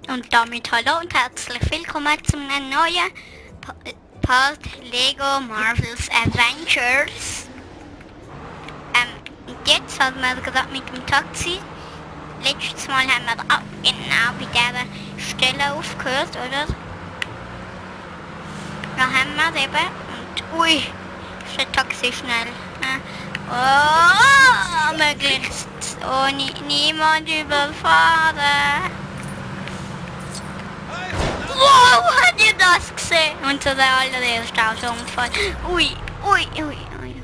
Und damit hallo und herzlich willkommen zu einem neuen Part Lego Marvel's Avengers. Und jetzt haben wir gerade mit dem Taxi. Letztes Mal haben wir genau bei dieser Stelle aufgehört, oder? Da haben wir es eben. Und ui, ist das Taxi schnell. Oh, möglichst ohne niemand überfahren. Wow, habt ihr das gesehen? Unser allererster Autounfall. Ui, ui, ui, ui.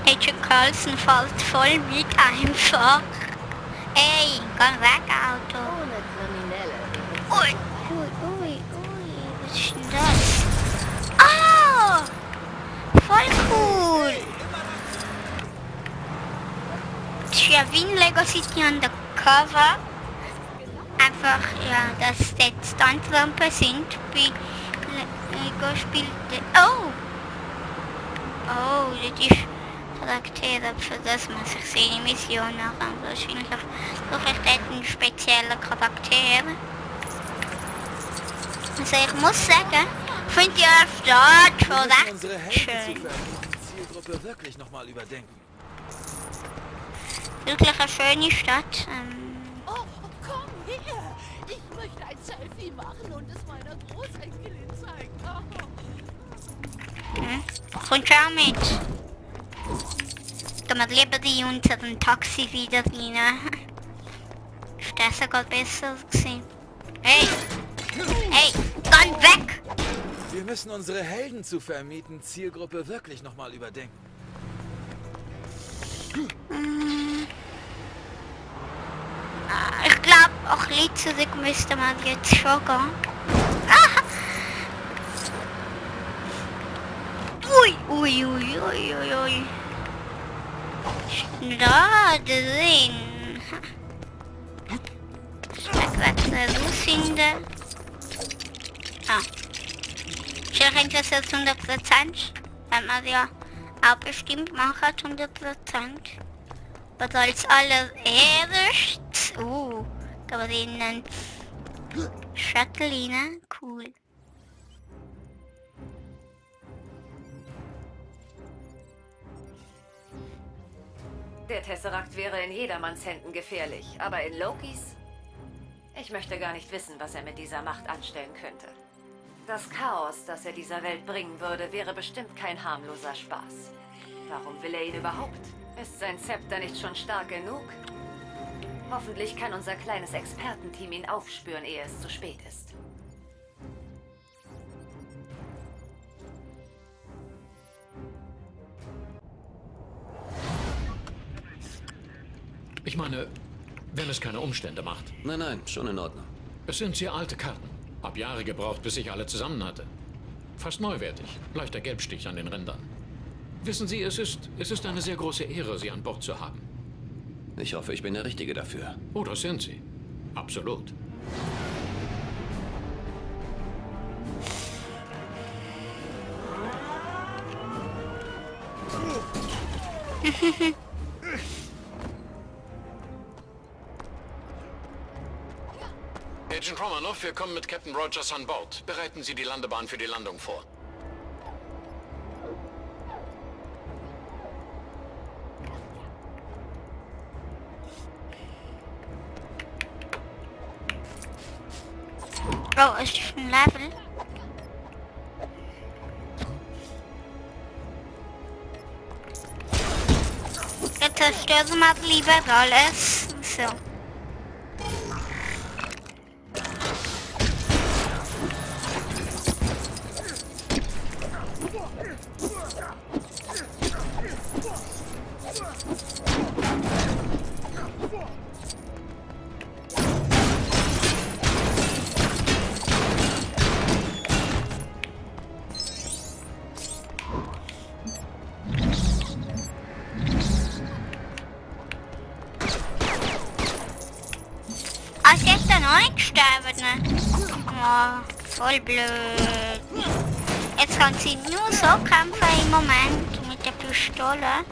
Agent Carlson fällt voll mit einfach. Ey, komm weg, Auto. Ohne Kriminelle. Ui, ui, ui, ui. Was ist denn das? Ah! Voll cool. Das ist ja wie ein Lego City Undercover. Einfach, ja, dass das Stuntrampen sind bei Lego Spiel. Oh! Oh, das ist Charaktere, für das man sich seine Mission nachher wahrscheinlich so vielleicht einen speziellen Charakter. Also ich muss sagen, ich finde die Stadt schon recht unsere schön. Helden zu vermieten, Zielgruppe wirklich nochmal überdenken. Wirklich eine schöne Stadt. Oh, komm her! Ich möchte ein Selfie machen und es meiner Großenkelin zeigen. Kommt schon mit. Gehen wir lieber in unseren Taxi wieder rein. Ist das sogar besser gewesen. Hey! Hey! Dann weg! Wir müssen unsere Helden zu vermieten, Zielgruppe wirklich nochmal überdenken. Ich glaube, auch ein bisschen zurück müsste man jetzt schon gehen. Ah! Ui, ui, ui, ui, ui, ui. Da drin. Ich werde herausfinden. Ah. Vielleicht irgendwas als 100%. Wenn man ja auch bestimmt macht, 100%. Aber als allererstes. Da war innen Shuttle rein. Cool. Der Tesseract wäre in jedermanns Händen gefährlich, aber in Lokis? Ich möchte gar nicht wissen, was er mit dieser Macht anstellen könnte. Das Chaos, das er dieser Welt bringen würde, wäre bestimmt kein harmloser Spaß. Warum will er ihn überhaupt? Ist sein Zepter nicht schon stark genug? Hoffentlich kann unser kleines Expertenteam ihn aufspüren, ehe es zu spät ist. Ich meine, wenn es keine Umstände macht. Nein, nein, schon in Ordnung. Es sind sehr alte Karten. Hab Jahre gebraucht, bis ich alle zusammen hatte. Fast neuwertig. Leichter Gelbstich an den Rändern. Wissen Sie, es ist eine sehr große Ehre, Sie an Bord zu haben. Ich hoffe, ich bin der Richtige dafür. Oh, das sind Sie. Absolut. Agent Romanoff, wir kommen mit Captain Rogers an Bord. Bereiten Sie die Landebahn für die Landung vor. Oh, ist ein Level. Jetzt zerstören wir lieber alles. So. Ah, sie ist da noch nicht gestorben, ne? Oh, voll blöd. Jetzt kann sie nur so kämpfen im Moment mit der Pistole.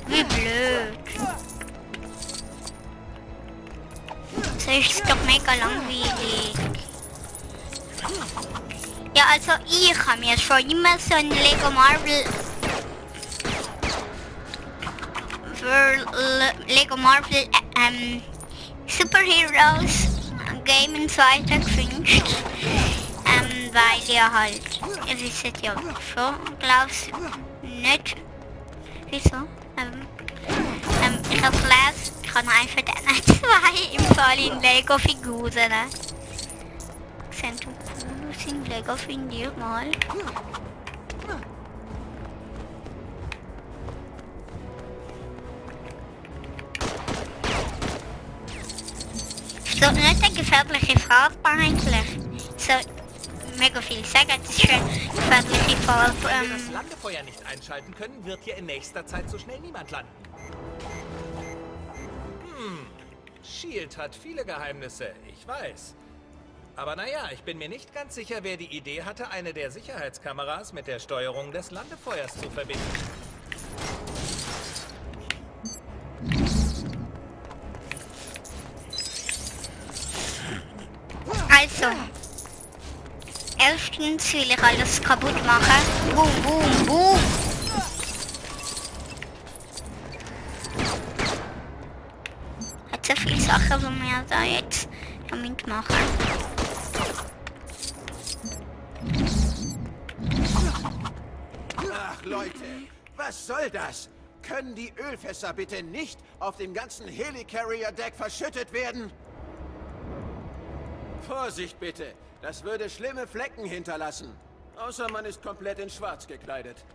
Wie blöd. So ist es doch mega langweilig. Ja, also ich habe mir schon immer so ein Lego Marvel Superheroes Game und so weiter gewünscht. Weil ihr halt, ihr wisst ja schon, glaubst nicht, wieso? Ich habe gelesen, ich habe einfach dann 2 im Fall in Lego-Figuren. Sehen cool aus in Lego, finde ich mal. So, nicht eine gefährliche Farbe eigentlich. So, mega viel sagen, das ist eine gefährliche Farbe. Wenn wir das Landefeuer nicht einschalten können, wird hier in nächster Zeit so schnell niemand landen. Shield hat viele Geheimnisse, ich weiß. Aber naja, ich bin mir nicht ganz sicher, wer die Idee hatte, eine der Sicherheitskameras mit der Steuerung des Landefeuers zu verbinden. Also, erstens will ich alles kaputt machen. Boom, boom, boom. Hat so viele Sachen, die wir da jetzt damit machen. Ach Leute, was soll das? Können die Ölfässer bitte nicht auf dem ganzen Helicarrier-Deck verschüttet werden? Vorsicht bitte, das würde schlimme Flecken hinterlassen. Außer man ist komplett in Schwarz gekleidet.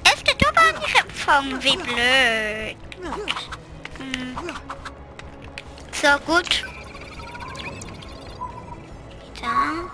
Öfter du gar nicht empfangen, wie blöd. So, gut. Da.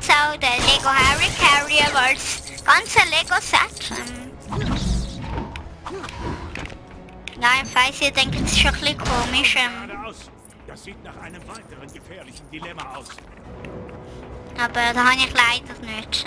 Auch der Lego Helicarrier als ganze Lego-Set. Ja, ich weiß, ihr denkt, es ist schon ein bisschen komisch. Geradeaus. Das sieht nach einem weiteren gefährlichen Dilemma aus. Aber da habe ich leider nicht.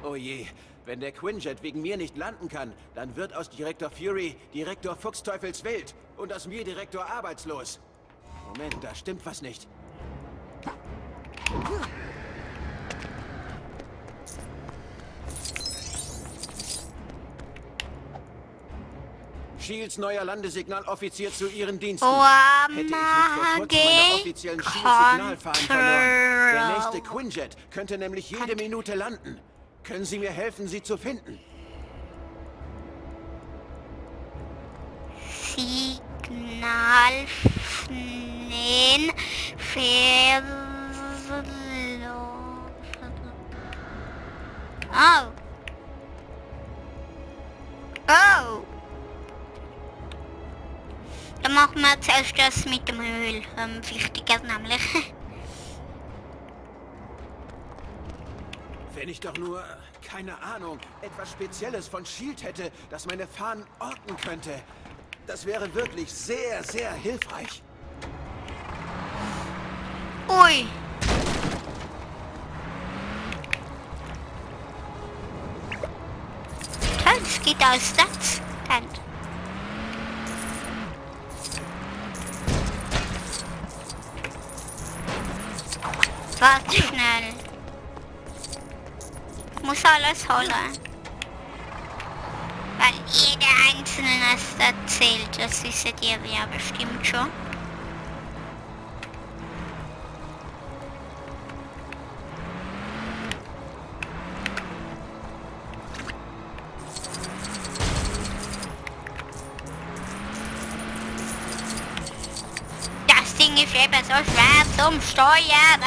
Oh je, wenn der Quinjet wegen mir nicht landen kann, dann wird aus Direktor Fury Direktor Fuchsteufelswild und aus mir Direktor Arbeitslos. Moment, da stimmt was nicht. Shields neuer Landesignaloffizier zu Ihren Diensten. Hätte ich nicht vor kurzem meine offiziellen Shield-Signalfahnen verloren. Der nächste Quinjet könnte nämlich jede Minute landen. Können Sie mir helfen, sie zu finden? Signalfahnen verloren. Oh. Oh. Dann machen wir zuerst das mit dem Öl. Wichtiger nämlich. Wenn ich doch nur, keine Ahnung, etwas Spezielles von S.H.I.E.L.D. hätte, das meine Fahnen orten könnte. Das wäre wirklich sehr, sehr hilfreich. Ui. Toll, es geht aus das Hand. Warte schnell. Ich muss alles holen. Weil jeder Einzelne das erzählt, das wisst ihr ja bestimmt schon. Das Ding ist eben so schwer zum Steuern.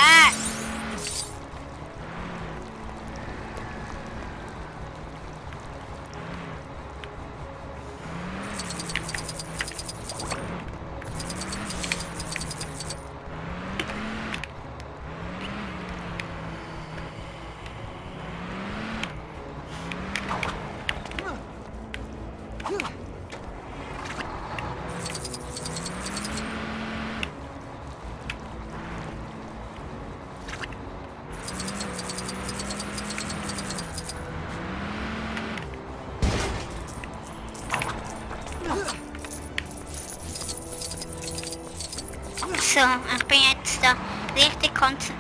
So, ich bin jetzt da richtig konzentriert.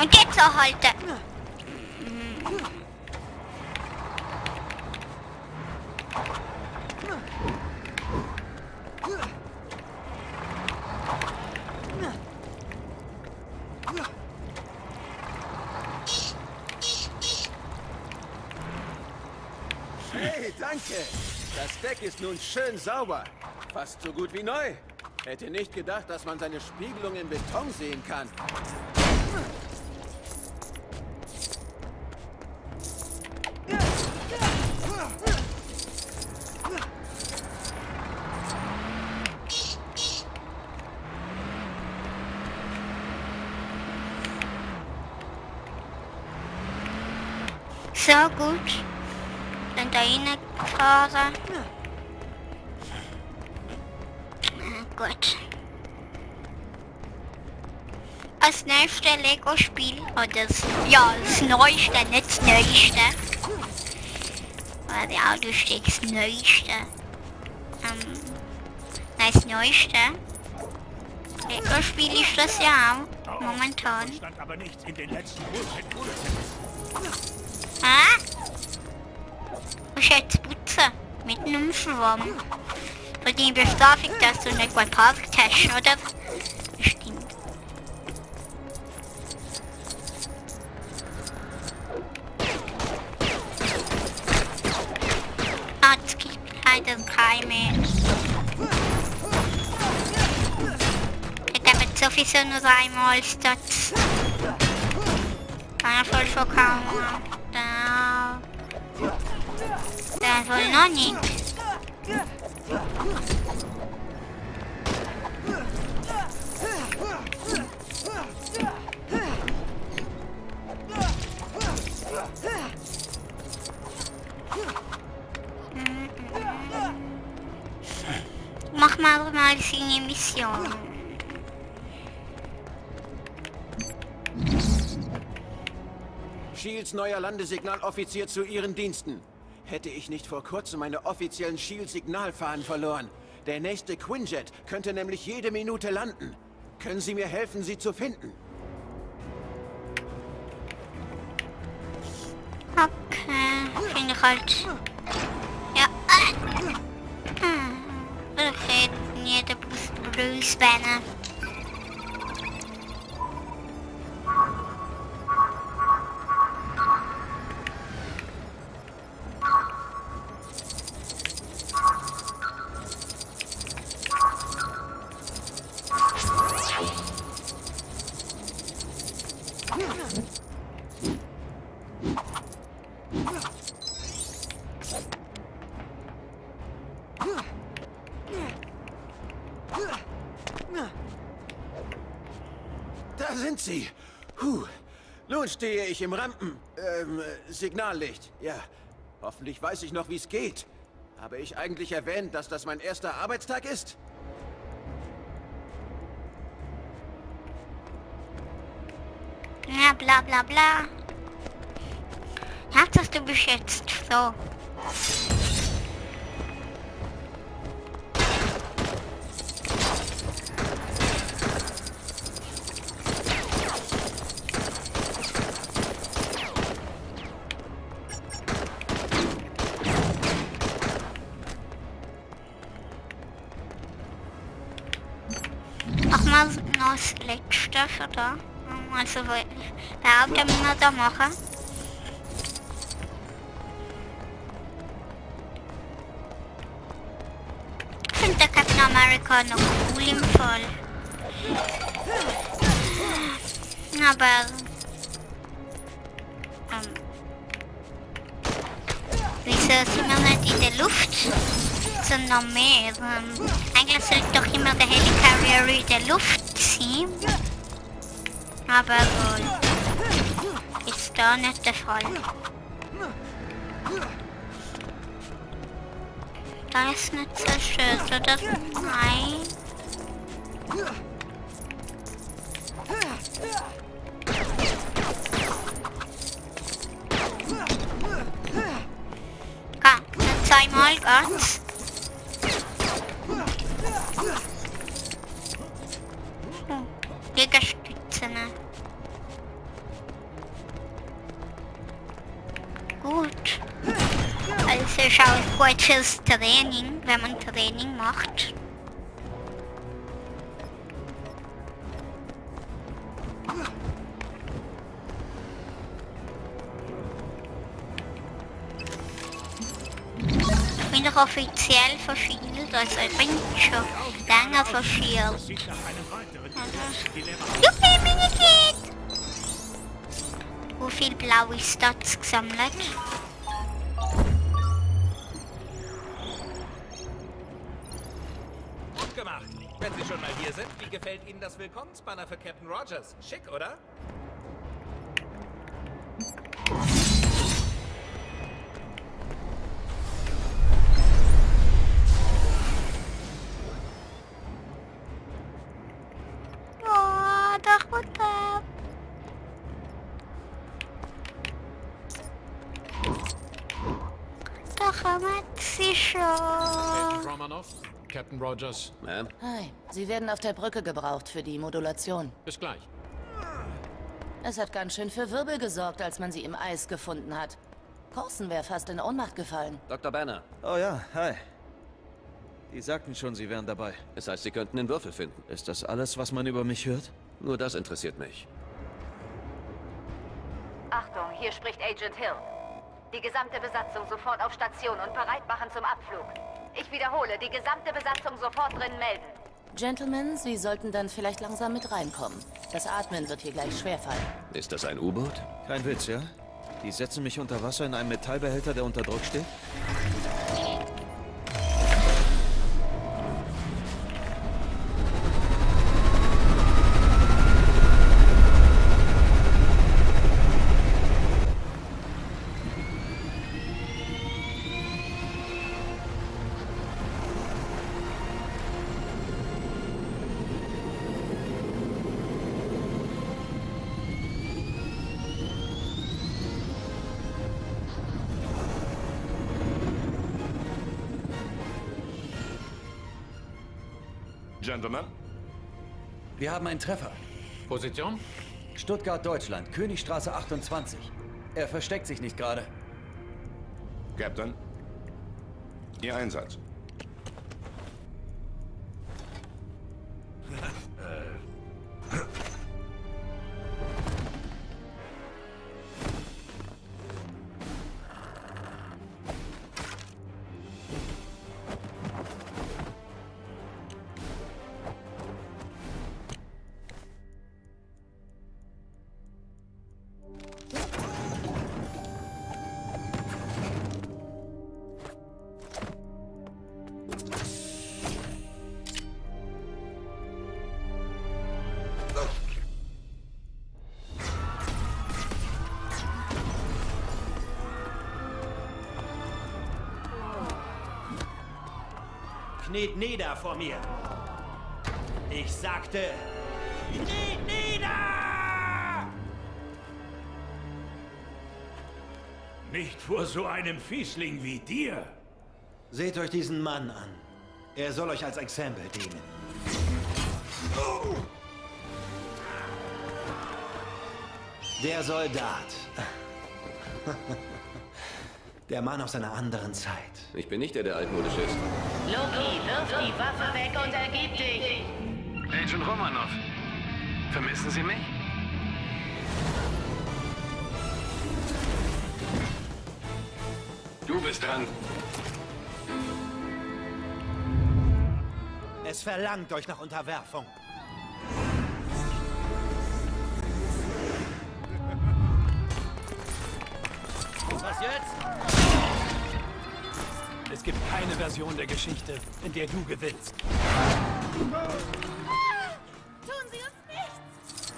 Und jetzt auch halten. Hey, danke. Das Deck ist nun schön sauber. Fast so gut wie neu. Hätte nicht gedacht, dass man seine Spiegelung in Beton sehen kann. So gut. Dann da reingefahren. Gut. Als nächstes Lego-Spiel, oder das Neueste, nicht das Neueste. Weil ja, du steckst das Neueste. Das Neueste Lego-Spiel ist das ja auch, momentan. Stand aber nichts in den letzten Bulletins. Ah? Was jetzt putzen? Mitten im Schwamm. Für die Bestrafung, dass du nicht geparkt hast, oder? Bestimmt. Ah, es gibt leider keine. Ich habe jetzt sowieso nur einmal statt. Kann ich voll verkaufen. Da soll noch nicht. Mach mal seine Mission. S.H.I.E.L.D.s neuer Landesignaloffizier zu Ihren Diensten. Hätte ich nicht vor kurzem meine offiziellen S.H.I.E.L.D.-Signalfahnen verloren. Der nächste Quinjet könnte nämlich jede Minute landen. Können Sie mir helfen, sie zu finden? Okay, finde ich halt. Ja. Okay, jeder Bruce Banner. sie. Nun stehe ich im Signallicht. Ja, hoffentlich weiß ich noch, wie es geht. Habe ich eigentlich erwähnt, dass das mein erster Arbeitstag ist? Ja, bla bla bla. Hauptsache du bist jetzt so. Mach mal noch das Letzte, oder? Also, Werbung wir da machen. Ich finde der Captain America noch cool im Fall. Aber... wieso sind wir nicht in der Luft? Sondern mehr. Eigentlich sollte doch immer der Helicarrier in der Luft sein. Aber gut. Ist da nicht der Fall. Da ist nicht zerstört, oder? Nein. Noch zweimal ganz. Jägerstützen. Gut. Also ist auch gut fürs Training, wenn man Training macht. Ich bin doch offiziell verschielt, also ich bin schon länger verschielt. Sieht nach einem weiteren Juppie, Minikit! Wo viel blaue Stats gesammelt? Gut gemacht. Wenn Sie schon mal hier sind, wie gefällt Ihnen das Willkommensbanner für Captain Rogers? Schick, oder? Oh, doch runter. Doch, haben sie schon. Agent Romanov, Captain Rogers, Ma'am? Hi, Sie werden auf der Brücke gebraucht für die Modulation. bis gleich. Es hat ganz schön für Wirbel gesorgt, als man sie im Eis gefunden hat. Coulson wäre fast in Ohnmacht gefallen. Dr. Banner. Oh ja, hi. Die sagten schon, sie wären dabei. Es heißt, Sie könnten den Würfel finden. Ist das alles, was man über mich hört? Nur das interessiert mich. Achtung, hier spricht Agent Hill. Die gesamte Besatzung sofort auf Station und bereit machen zum Abflug. Ich wiederhole, die gesamte Besatzung sofort drin melden. Gentlemen, Sie sollten dann vielleicht langsam mit reinkommen. Das Atmen wird hier gleich schwerfallen. Ist das ein U-Boot? Kein Witz, ja? Die setzen mich unter Wasser in einen Metallbehälter, der unter Druck steht? Gentlemen? Wir haben einen Treffer. Position? Stuttgart, Deutschland, Königstraße 28. Er versteckt sich nicht gerade. Captain? Ihr Einsatz. Kniet nieder vor mir. Ich sagte, kniet nieder! Nicht vor so einem Fiesling wie dir. Seht euch diesen Mann an. Er soll euch als Exempel dienen. Der Soldat. Der Mann aus einer anderen Zeit. Ich bin nicht der, der altmodisch ist. Loki, wirf die Waffe weg und ergib dich! Agent Romanov, vermissen Sie mich? Du bist dran. Es verlangt euch nach Unterwerfung. Was jetzt? Es gibt keine Version der Geschichte, in der du gewinnst. Tun Sie uns nichts!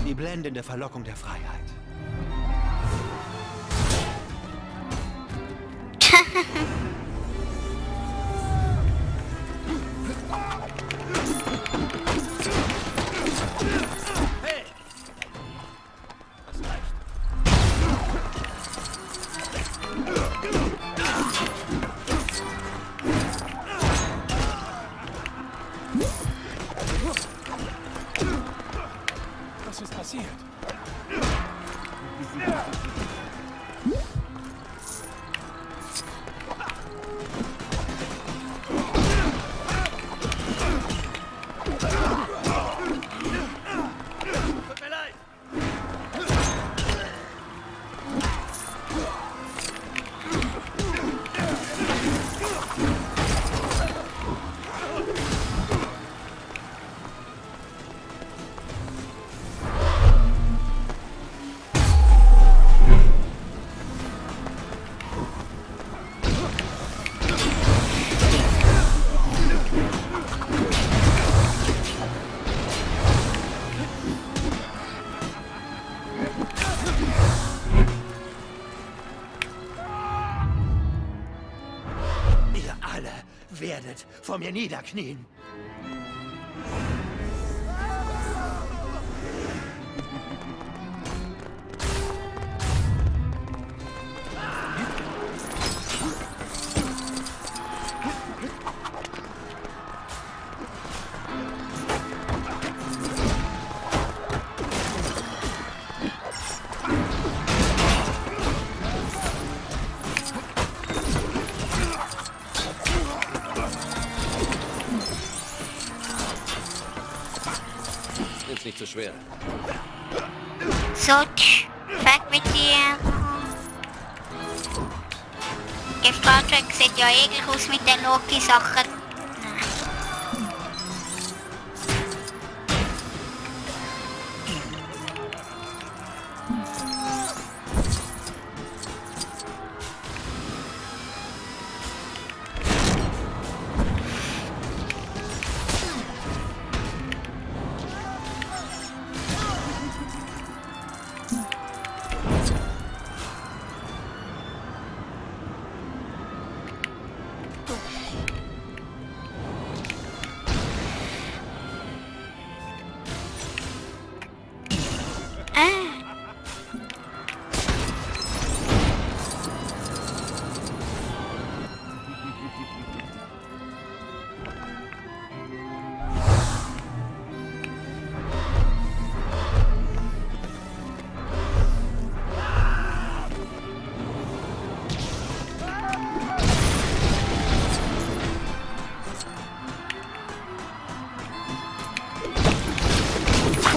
Die blendende Verlockung der Freiheit. Hey! Das reicht. Was ist passiert? Tut mir leid. Ihr alle werdet vor mir niederknien. Ist nicht so schwer. So, weg mit dir. Der Star Trek sieht ja ähnlich aus mit den Loki-Sachen.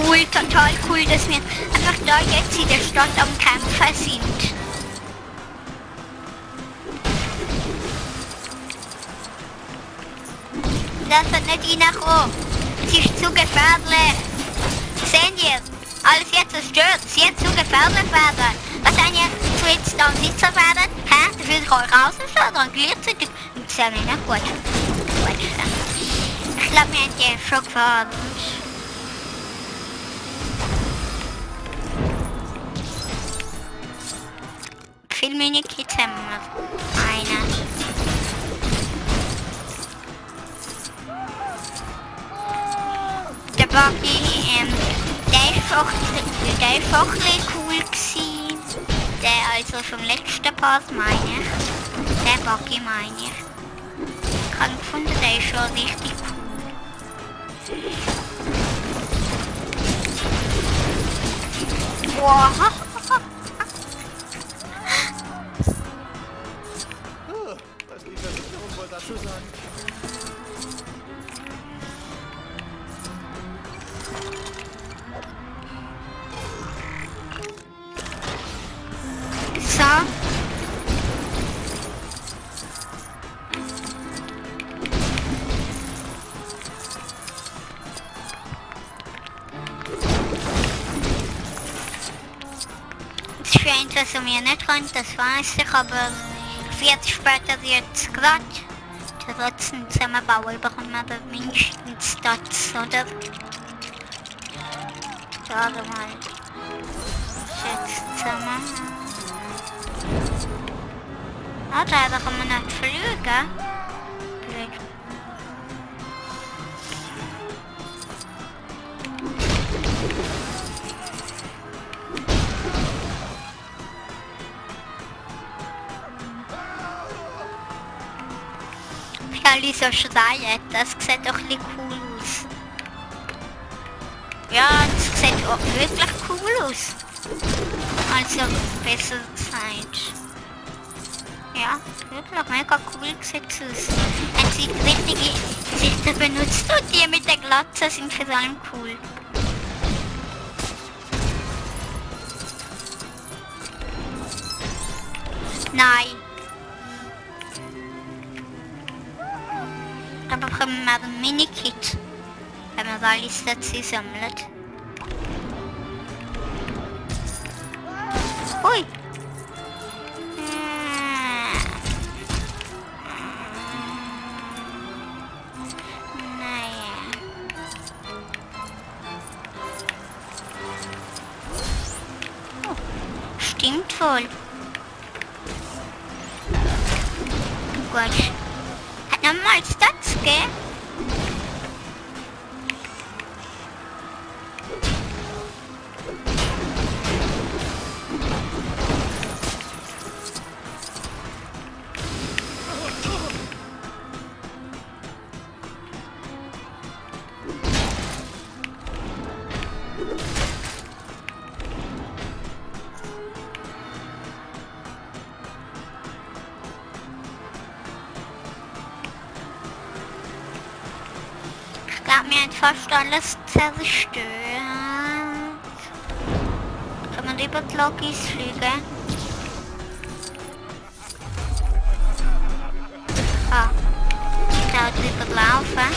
cool, total cool, dass wir einfach da jetzt in der Stadt am Kämpfen sind. Lasst nicht reinkommen. Es ist zu gefährlich. Seht ihr? Alles jetzt zerstört. Es ist jetzt zu gefährlich werden. Was wenn ihr zu jetzt da Sitzer werdet? Hä? Dann würde ich euch rausschlagen und gleichzeitig. Das ist ja nicht gut. Ich glaube, wir haben die schon gefahren. Wie viele Minikits haben wir? Eine. Der Buggy, der ist auch cool gewesen. Der also vom letzten Part meine ich. Der Buggy meine ich. Ich habe gefunden, der ist schon richtig cool. Wow. Was die Versicherung wohl dazu sagen? So. Das ist für etwas, was wir nicht können, das weiß ich, aber 40 später wird es gerade. Trotzdem zusammenbauen bekommt man aber mindestens das, oder? Schauen wir mal. Jetzt zusammen. Ah, da kann man nicht fliegen. Blöd. Wie so schreien, das sieht doch ein bisschen cool aus. Ja, das sieht auch wirklich cool aus. Also, besser gesagt. Ja, wirklich mega cool sieht es aus. Wenn sie die richtige Sicht benutzt und die mit der Glatze sind vor allem cool. Nein. Aber bekommen wir ein Mini-Kit, wenn wir alles dazu sammelt. Ui! Naja. Oh, stimmt wohl. Gut. Hat nochmal Stats, gell? Mir hat fast alles zerstört. Kann man über die Logis fliegen? Ah, da drüber laufen.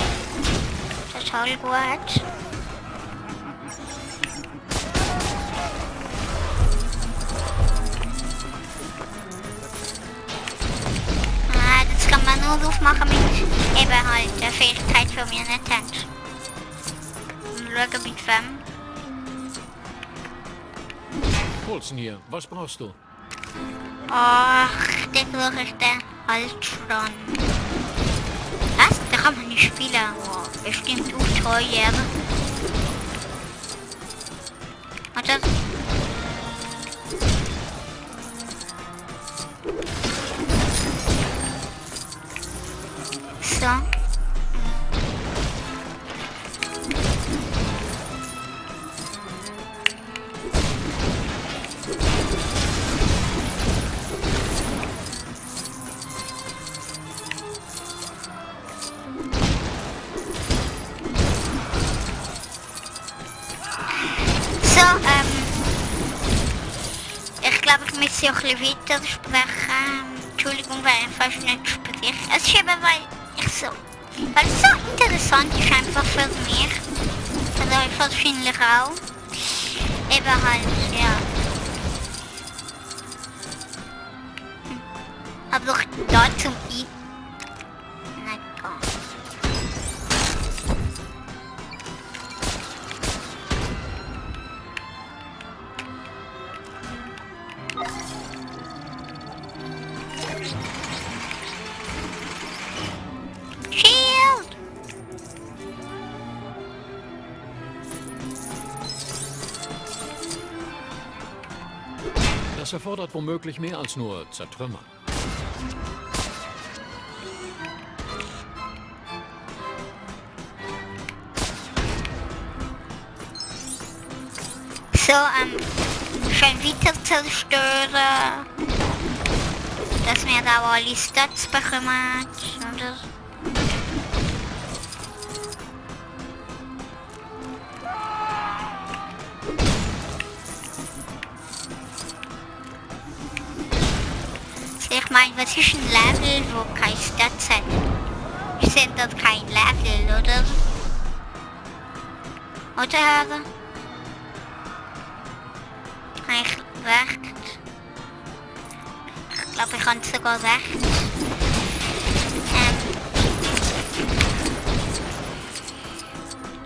Das ist voll gut. Das kann man nur aufmachen mit eben halt der Fähigkeit für mir nicht hat. Schauen mit wem. Coulson hier, was brauchst du? Ach, den brauche ich den Halsstrand. Was? Da kann man nicht spielen. Oh, bestimmt auch teuer. Oder? So. müsste ich auch ein bisschen weiter sprechen. Entschuldigung, weil ich fast nicht spreche. Es ist eben, weil es so interessant ist einfach für mich. Also ich wahrscheinlich auch. Eben halt, ja. Aber doch da zum I. Nicht ganz. Shield! Das erfordert womöglich mehr als nur Zertrümmern. So, schon wieder zerstören. Dass wir da alle Stats bekommen, oder? Ich meine, was ist ein Level, wo kein Stats hat? Ich sehe dort kein Level, oder? Oder, Hörer? Ich recht. Ich glaube, ich habe sogar recht.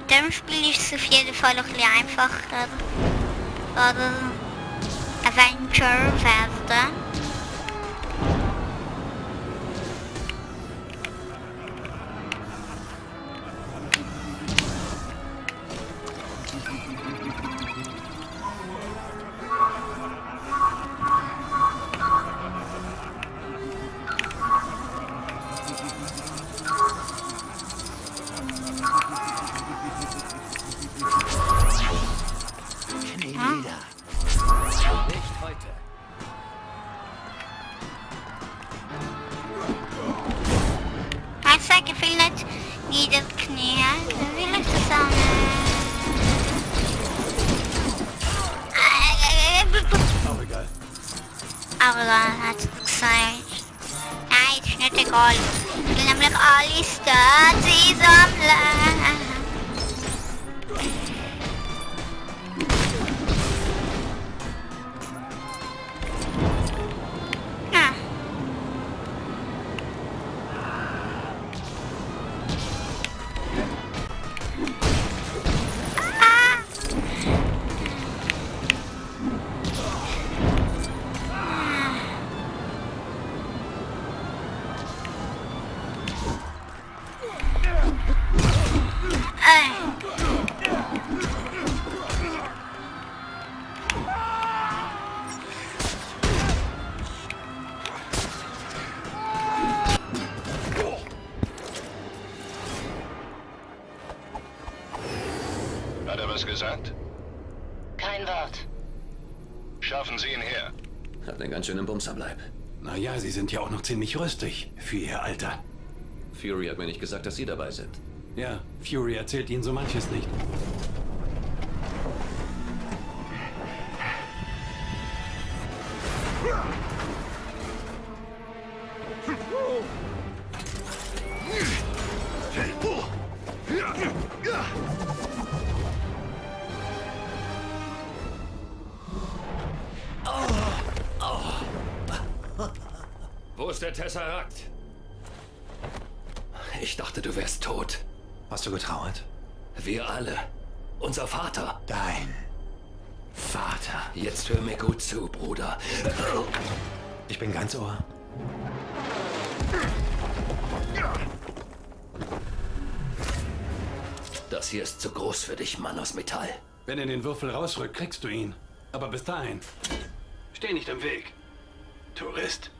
In dem Spiel ist es auf jeden Fall ein bisschen einfacher. Oder Avenger werden. Aber dann hat es gesagt, nein, ist nicht egal. Ich will nämlich alle Stats sammeln. Hat er was gesagt? Kein Wort. Schaffen Sie ihn her. Hat einen ganz schönen Bumserleib. Naja, Sie sind ja auch noch ziemlich rüstig für Ihr Alter. Fury hat mir nicht gesagt, dass Sie dabei sind. Ja, Fury erzählt Ihnen so manches nicht. Wo ist der Tesseract? Ich dachte, du wärst tot. Hast du getrauert? Wir alle. Unser Vater. Dein Vater. Jetzt hör mir gut zu, Bruder. Ich bin ganz Ohr. Das hier ist zu groß für dich, Mann aus Metall. Wenn er den Würfel rausrückt, kriegst du ihn. Aber bis dahin, steh nicht im Weg. Tourist.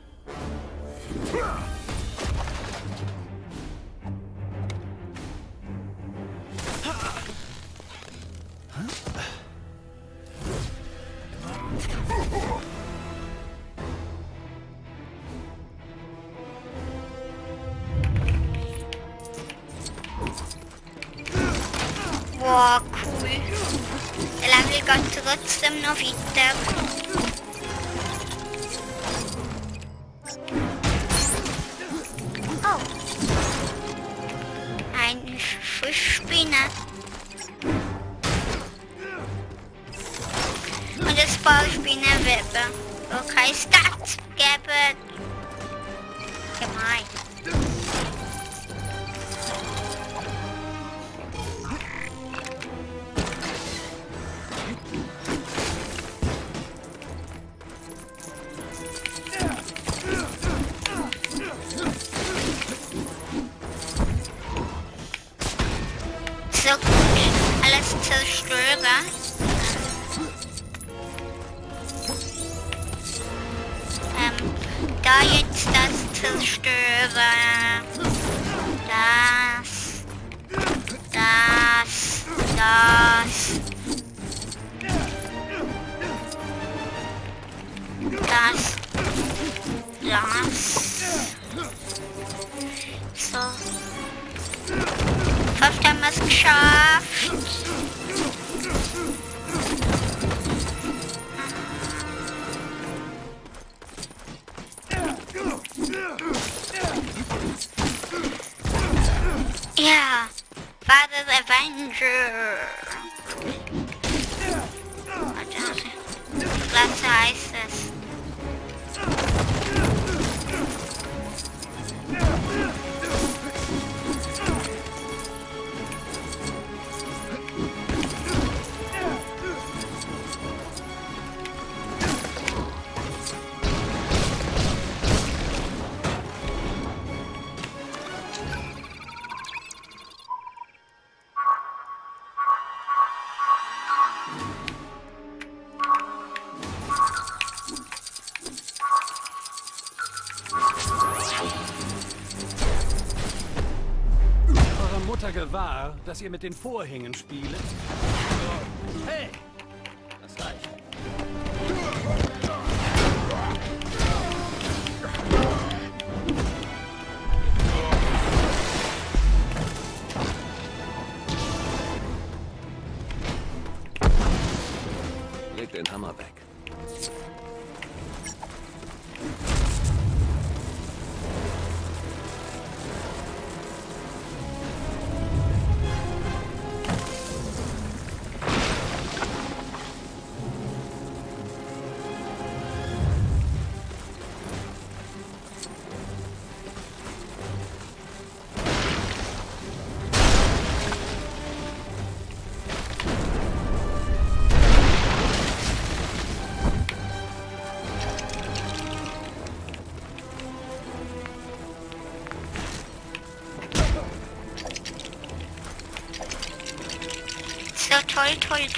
Wow, cool. Der Level geht trotzdem noch weiter. Fischspinne. Und ein paar Spinnenwebe. Okay, Stats geben. Gemein. So gut, alles zerstören. Da jetzt das zerstören. Das. So. Fast haben wir es geschafft. Ja, Father the Avenger. Was heißt es? Mutter gewahr, dass ihr mit den Vorhängen spielt? Hey! Das reicht. Leg den Hammer weg.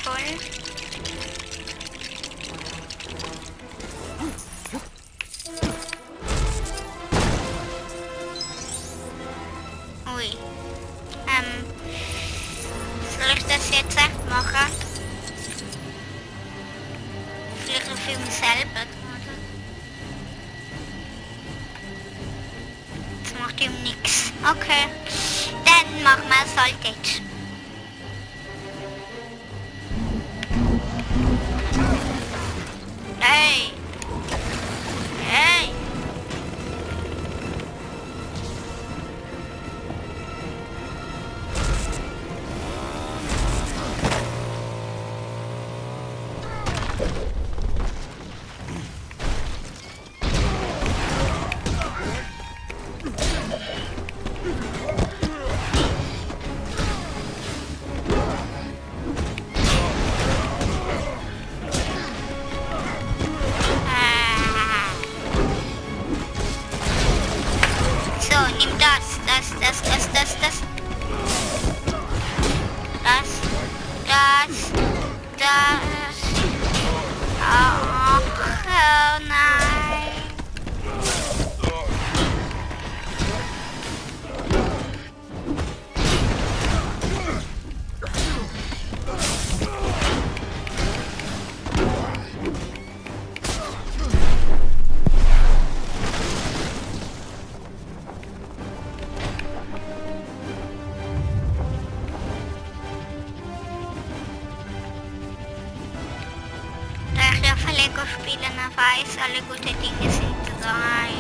Toll. Ui. Soll ich das jetzt echt machen? Vielleicht für mich selber, oder? Das macht ihm nichts. Okay. Dann machen wir es halt jetzt. Hey! Oh nein. Lego-Spielen weiß, alle gute Dinge sind drei.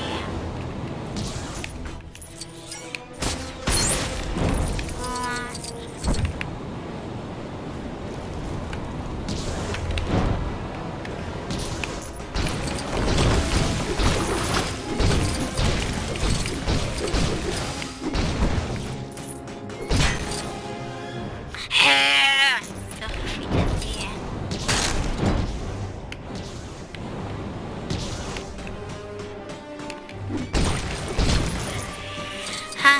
Und Doch wieder die. Ha.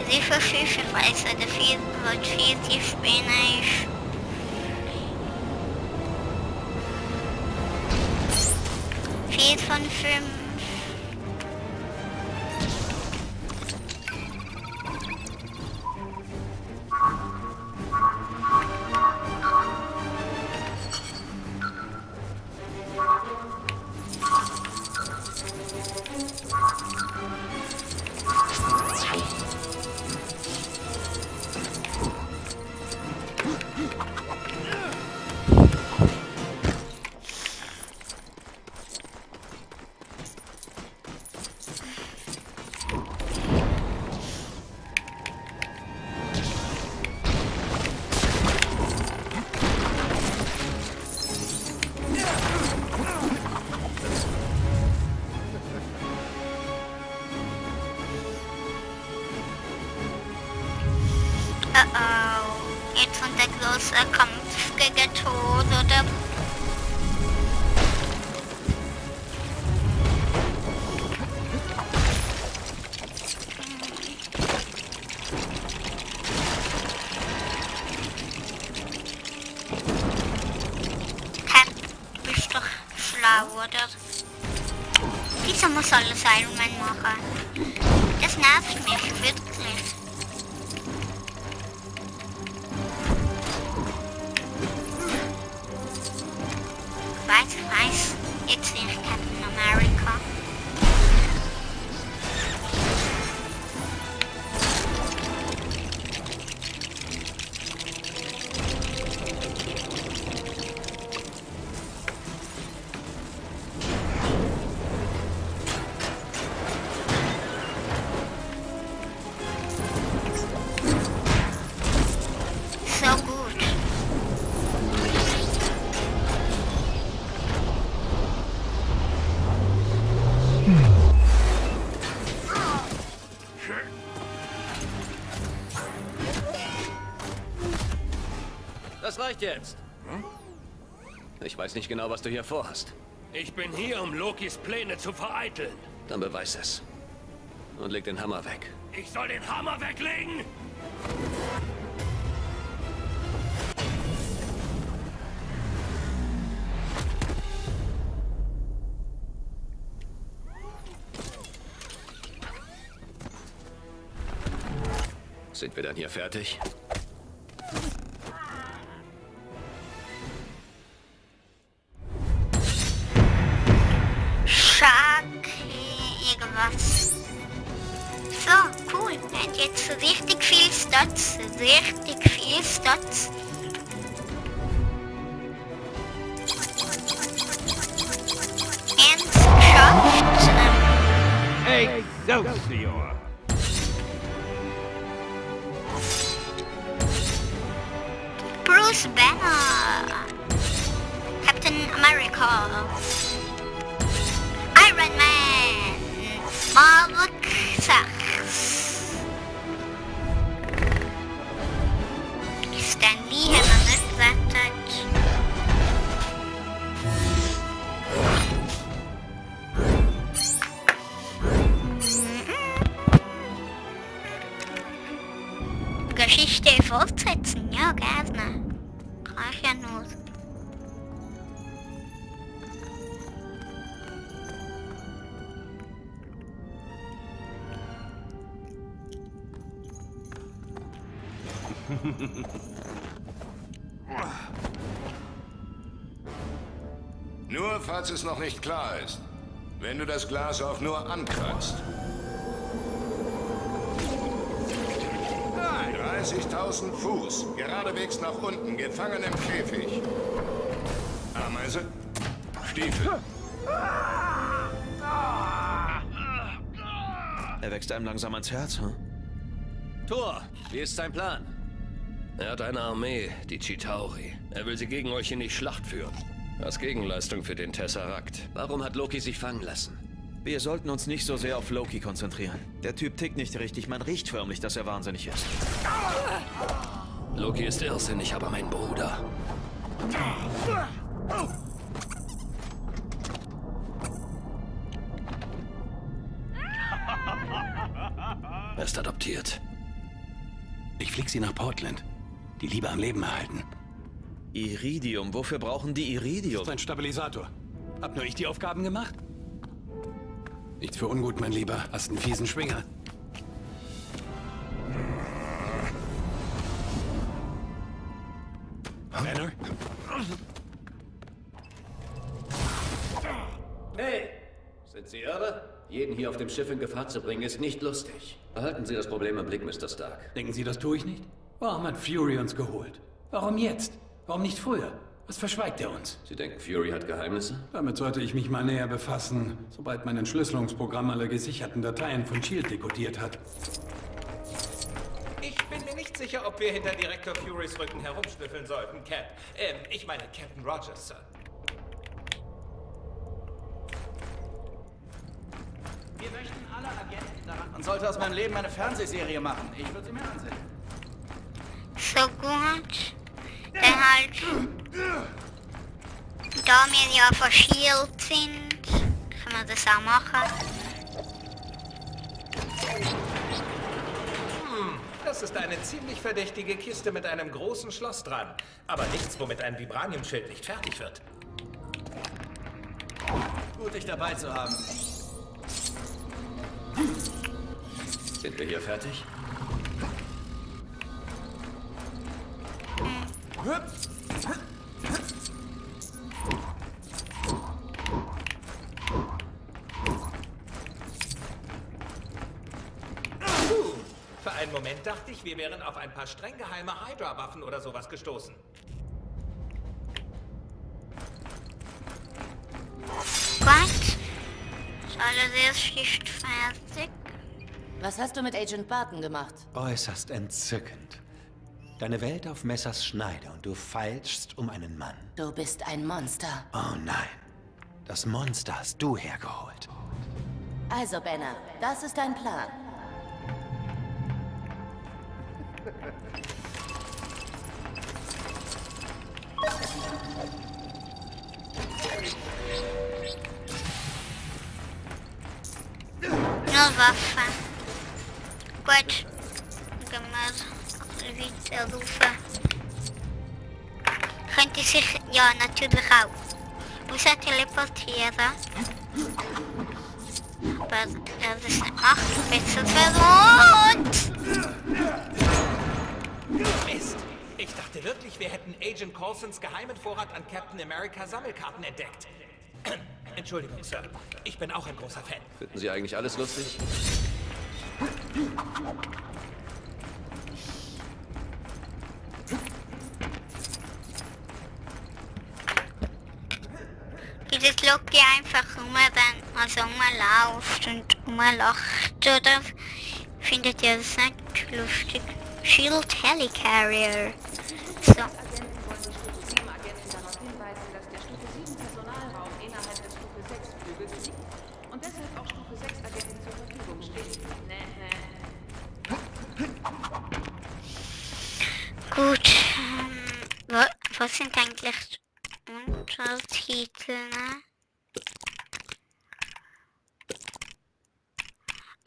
Sicher Schüchenweise, der vierte Spanisch. Vier von 5. Jetzt kommt der große Kampf gegen Tod, oder? Du bist doch schlau, oder? Wieso muss alles Iron Man machen? Das nervt mich wirklich. Weiß, jetzt bin ich Captain America. So gut. Das reicht jetzt. Ich weiß nicht genau, was du hier vorhast. Ich bin hier, um Lokis Pläne zu vereiteln. Dann beweis es. Und leg den Hammer weg. Ich soll den Hammer weglegen? Sind wir dann hier fertig? Irgendwas. So, cool. Er hat jetzt richtig viel Stats. Richtig viel Stats. Ernst geschafft. Excelsior! Bruce Banner. Captain America. Iron Man. Mark 6. Stan Lee haben wir nicht gerettet. Geschichte fortsetzen, ja gerne. Kann ich ja nur. Nur falls es noch nicht klar ist. Wenn du das Glas auch nur ankratzt. 30.000 Fuß, geradewegs nach unten, gefangen im Käfig. Ameise, Stiefel. Er wächst einem langsam ans Herz, hm? Thor, wie ist sein Plan? Er hat eine Armee, die Chitauri. Er will sie gegen euch in die Schlacht führen. Als Gegenleistung für den Tesseract. Warum hat Loki sich fangen lassen? Wir sollten uns nicht so sehr auf Loki konzentrieren. Der Typ tickt nicht richtig. Man riecht förmlich, dass er wahnsinnig ist. Loki ist irrsinnig, aber mein Bruder. Er ist adoptiert. Ich flieg sie nach Portland. Die Liebe am Leben erhalten. Iridium? Wofür brauchen die Iridium? Das ist ein Stabilisator. Hab nur ich die Aufgaben gemacht? Nichts für ungut, mein Lieber. Hast einen fiesen Schwinger. Banner? Hey! Sind Sie irre? Jeden hier auf dem Schiff in Gefahr zu bringen, ist nicht lustig. Behalten Sie das Problem im Blick, Mr. Stark. Denken Sie, das tue ich nicht? Warum hat Fury uns geholt? Warum jetzt? Warum nicht früher? Was verschweigt er uns? Sie denken, Fury hat Geheimnisse? Damit sollte ich mich mal näher befassen, sobald mein Entschlüsselungsprogramm alle gesicherten Dateien von S.H.I.E.L.D. dekodiert hat. Ich bin mir nicht sicher, ob wir hinter Direktor Furys Rücken herumschnüffeln sollten, Cap. Ich meine Captain Rogers, Sir. Wir möchten alle Agenten daran. Man sollte aus meinem Leben eine Fernsehserie machen. Ich würde sie mir ansehen. So gut. Dann halt, da wir ja von S.H.I.E.L.D. sind, können wir das auch machen. Das ist eine ziemlich verdächtige Kiste mit einem großen Schloss dran. Aber nichts, womit ein Vibraniumschild nicht fertig wird. Gut, dich dabei zu haben. Sind wir hier fertig? Für einen Moment dachte ich, wir wären auf ein paar streng geheime Hydra-Waffen oder sowas gestoßen. Gut. Ist alles erst fertig. Was hast du mit Agent Barton gemacht? Äußerst entzückend. Deine Welt auf Messers Schneide und du feilschst um einen Mann. Du bist ein Monster. Oh nein. Das Monster hast du hergeholt. Also, Banner, das ist dein Plan. Nur Waffen. Gut. Gehen wir weiter rufen. Könnte sich ja natürlich auch außer teleportieren. Aber er das nicht macht, besser verlohnt. Mist! Ich dachte wirklich, wir hätten Agent Coulsons geheimen Vorrat an Captain America Sammelkarten entdeckt. Entschuldigung, Sir. Ich bin auch ein großer Fan. Finden Sie eigentlich alles lustig? Dieses Loki einfach rumläuft und rumlacht, oder? Findet ihr das nicht lustig? S.H.I.E.L.D. Helicarrier. So. Gut. Was sind eigentlich Untertitel, ne?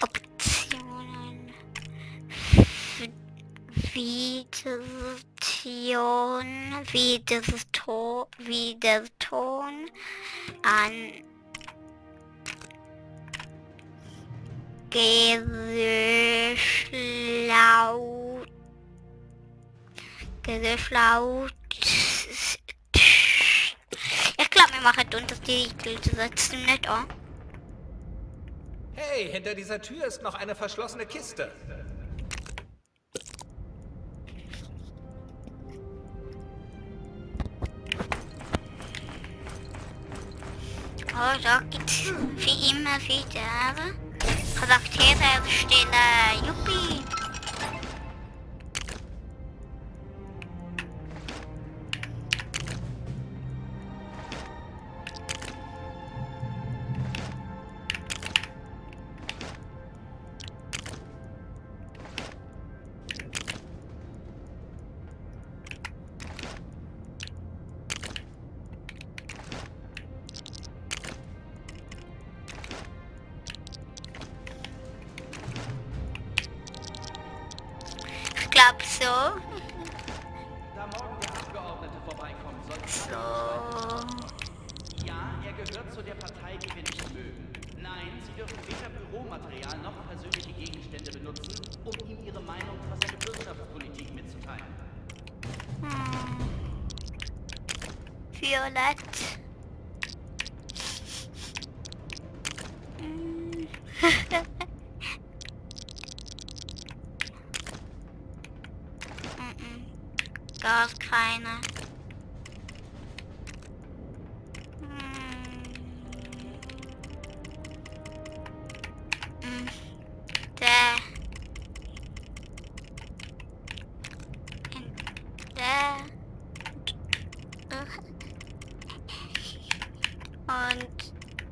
Optionen. Wiederton an Geräuschlaut. Ich glaube, wir machen die Untertitel, du setzt ihn nicht an. Hey, hinter dieser Tür ist noch eine verschlossene Kiste. Oh, da gibt's wie immer wieder Charakterersteller, Yuppie. Ich glaube so. Da morgen der Abgeordnete vorbeikommt, sollten So. Ja, er gehört zu der Partei, die wir nicht mögen. Nein, Sie dürfen weder Büromaterial noch persönliche Gegenstände benutzen, um ihm Ihre Meinung über seine Wirtschaftspolitik mitzuteilen. Violett. Gar keine. Der. Der. Und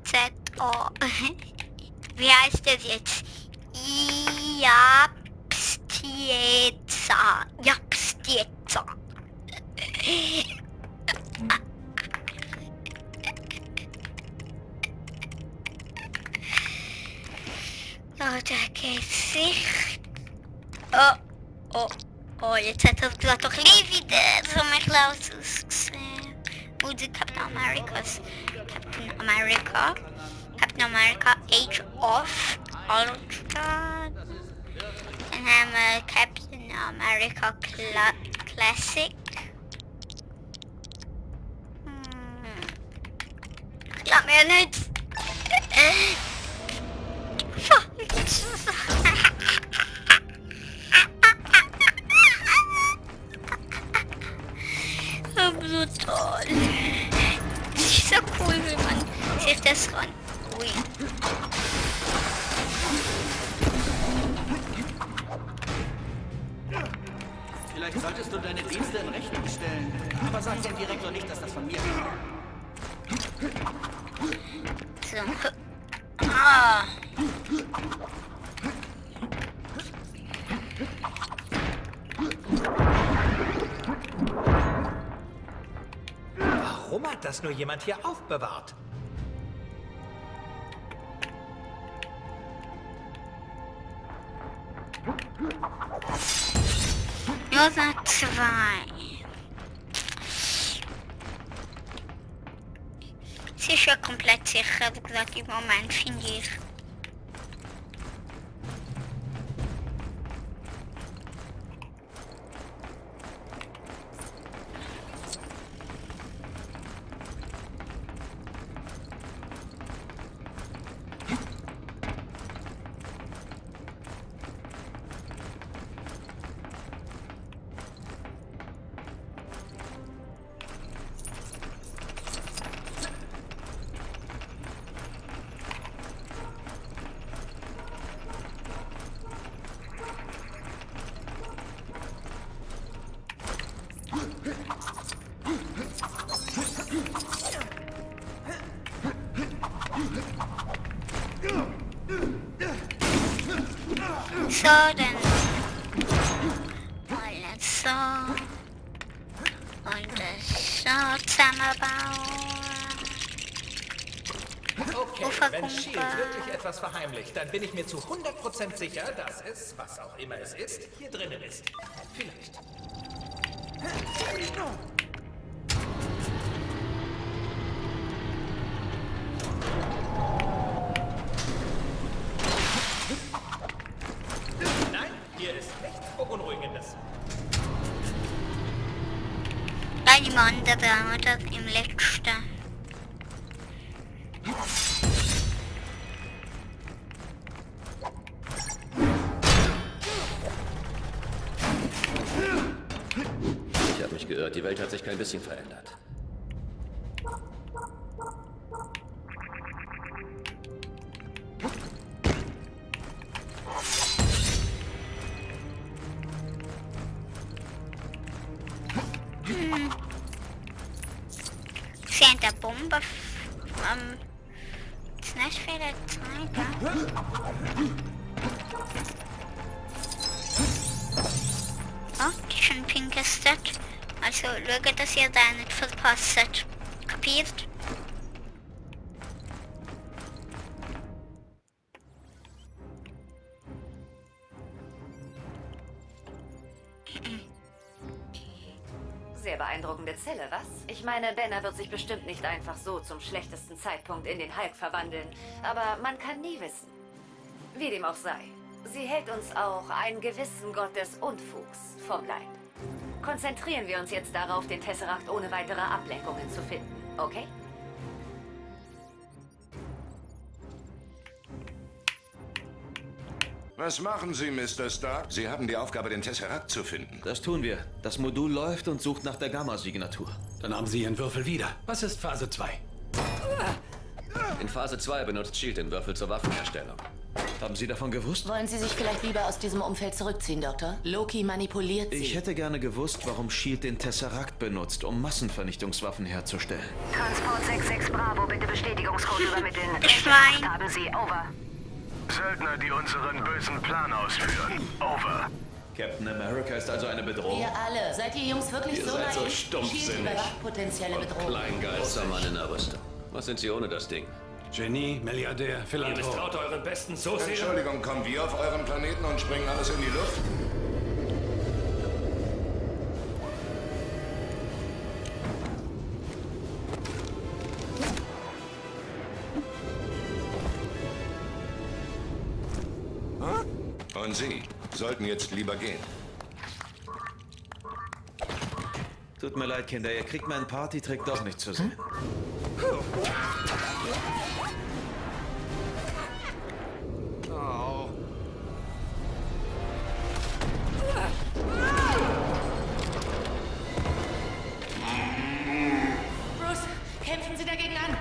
Z-O. Wie heißt das jetzt? Japstieza. Japstieza. Oh, der Gesicht. Oh, jetzt hat das doch wieder so mich ausgesehen. Would Captain America's Captain America Age of Ultron. Dann haben wir Captain America Classic. Glaub mir nicht. So brutal. Das ist so cool, wie man sich das ran. Ui. Vielleicht solltest du deine Dienste in Rechnung stellen. Aber sag dem Direktor nicht, dass das von mir kam. So. Ah. Warum hat das nur jemand hier aufbewahrt? Nur noch 2. Sicher komplett sicher, wie gesagt, im Moment finde ich. So, dann alles so und das so zusammenbauen. Okay, wenn S.H.I.E.L.D. wirklich etwas verheimlicht, dann bin ich mir zu 100% sicher, dass es, was auch immer es ist, hier drinnen ist. Vielleicht. Nein, hier ist nichts Beunruhigendes. Bei dem anderen oder im letzten. Ich habe mich geirrt. Die Welt hat sich kein bisschen verändert. sind der Bombe das nicht für die Zeit, oh, die schon pink ist das. Also schaut, dass ihr da nicht verpasst. Kapiert? Sehr beeindruckende Zelle, was? Ich meine, Banner wird sich bestimmt nicht einfach so zum schlechtesten Zeitpunkt in den Hulk verwandeln. Aber man kann nie wissen. Wie dem auch sei. Sie hält uns auch einen gewissen Gott des Unfugs vom Leib. Konzentrieren wir uns jetzt darauf, den Tesseract ohne weitere Ablenkungen zu finden, okay? Was machen Sie, Mr. Stark? Sie haben die Aufgabe, den Tesseract zu finden. Das tun wir. Das Modul läuft und sucht nach der Gamma-Signatur. Dann haben Sie Ihren Würfel wieder. Was ist Phase 2? In Phase 2 benutzt SHIELD den Würfel zur Waffenherstellung. Haben Sie davon gewusst? Wollen Sie sich vielleicht lieber aus diesem Umfeld zurückziehen, Doktor? Loki manipuliert Sie. Ich hätte gerne gewusst, warum SHIELD den Tesseract benutzt, um Massenvernichtungswaffen herzustellen. Transport 66 Bravo, bitte Bestätigungscode übermitteln. Schwein. Haben Sie, over. Söldner, die unseren bösen Plan ausführen. Over. Captain America ist also eine Bedrohung? Wir alle. Seid ihr Jungs wirklich Ihr so seid so naiv? stumpfsinnig. SHIELD überwacht potenzielle Bedrohungen. Kleingeist, Mann in der Rüstung. Was sind Sie ohne das Ding? Genie, Milliardär, Ihr Philanthrop. misstraut euren Besten so sehr. Entschuldigung, kommen wir auf euren Planeten und springen alles in die Luft? Und Sie sollten jetzt lieber gehen. Tut mir leid, Kinder, ihr kriegt meinen Partytrick doch nicht zu sehen. Oh. Bruce, kämpfen Sie dagegen an!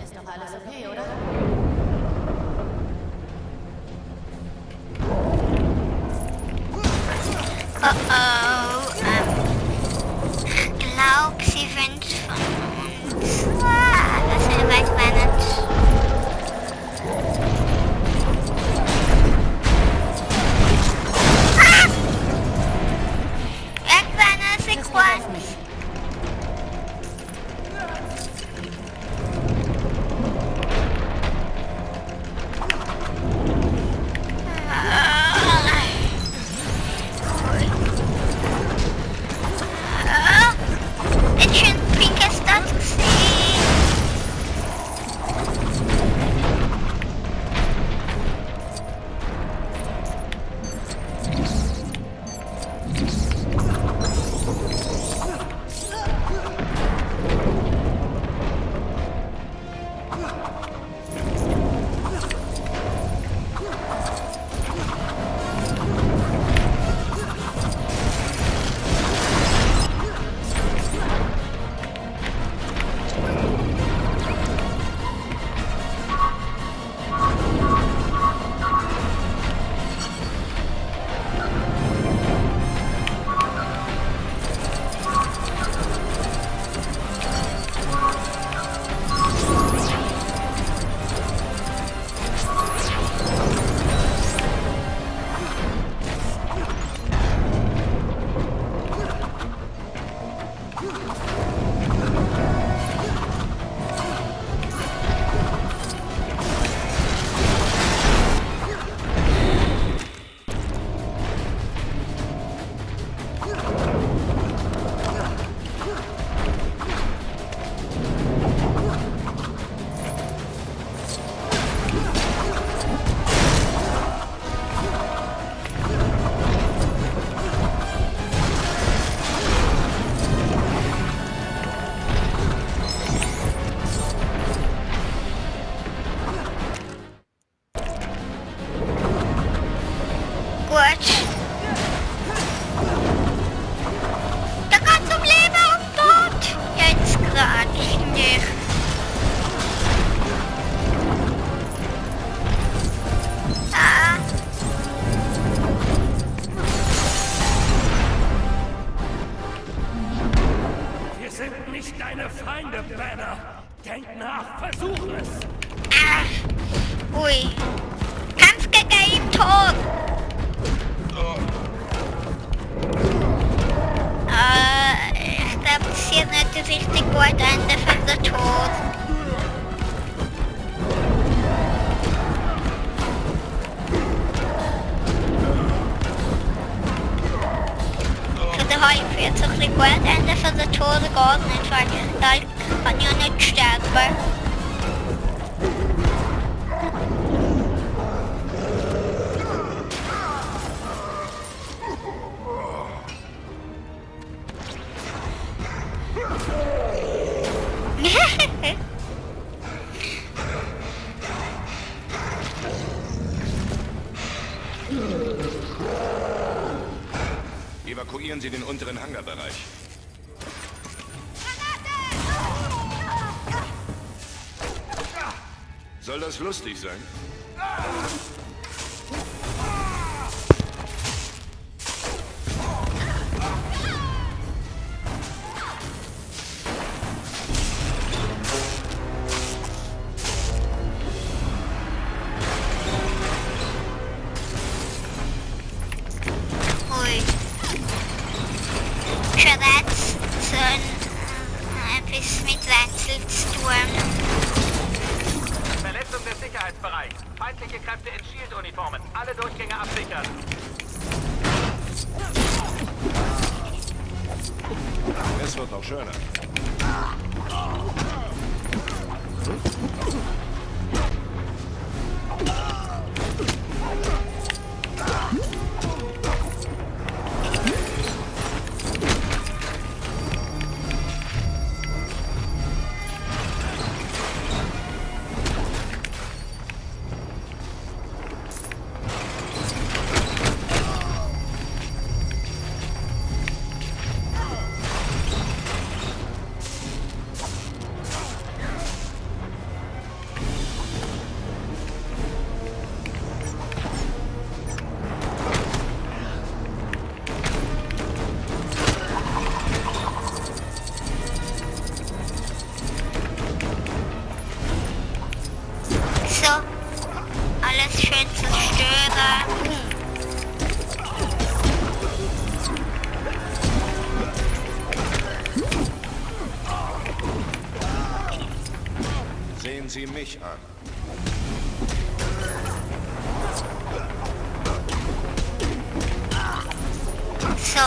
Ist doch alles okay, oder? Ich glaube, sie sind von uns. Das weiß man nicht. Irgendwann Sequenz. Gut. Da geht's um Leben und Tod. Jetzt gerade nicht. Ah. Wir sind nicht deine Feinde, Banner. Denk nach, versuch es. Ah. Ui. Kampf gegen ihn tot. Ich glaube, es ist hier nicht ein richtig gutes Ende für den Tod. Für den Hype wird es ein bisschen gut Ende für den Tod geht nicht, weil da kann ja nicht sterben. Evakuieren Sie den unteren Hangarbereich. Soll das lustig sein? Etwas mit Rätsel zu tun. Verletzung des Sicherheitsbereichs. Feindliche Kräfte in Shield-Uniformen. Alle Durchgänge absichern. Es wird noch schöner. Alles schön zerstören. Sehen Sie mich an. So.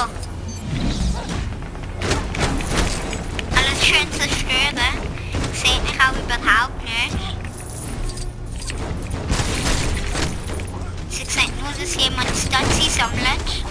Alles schön zerstören. Seht mich auch überhaupt nicht. Sie zeigt nur, dass jemand Stasi sammelt.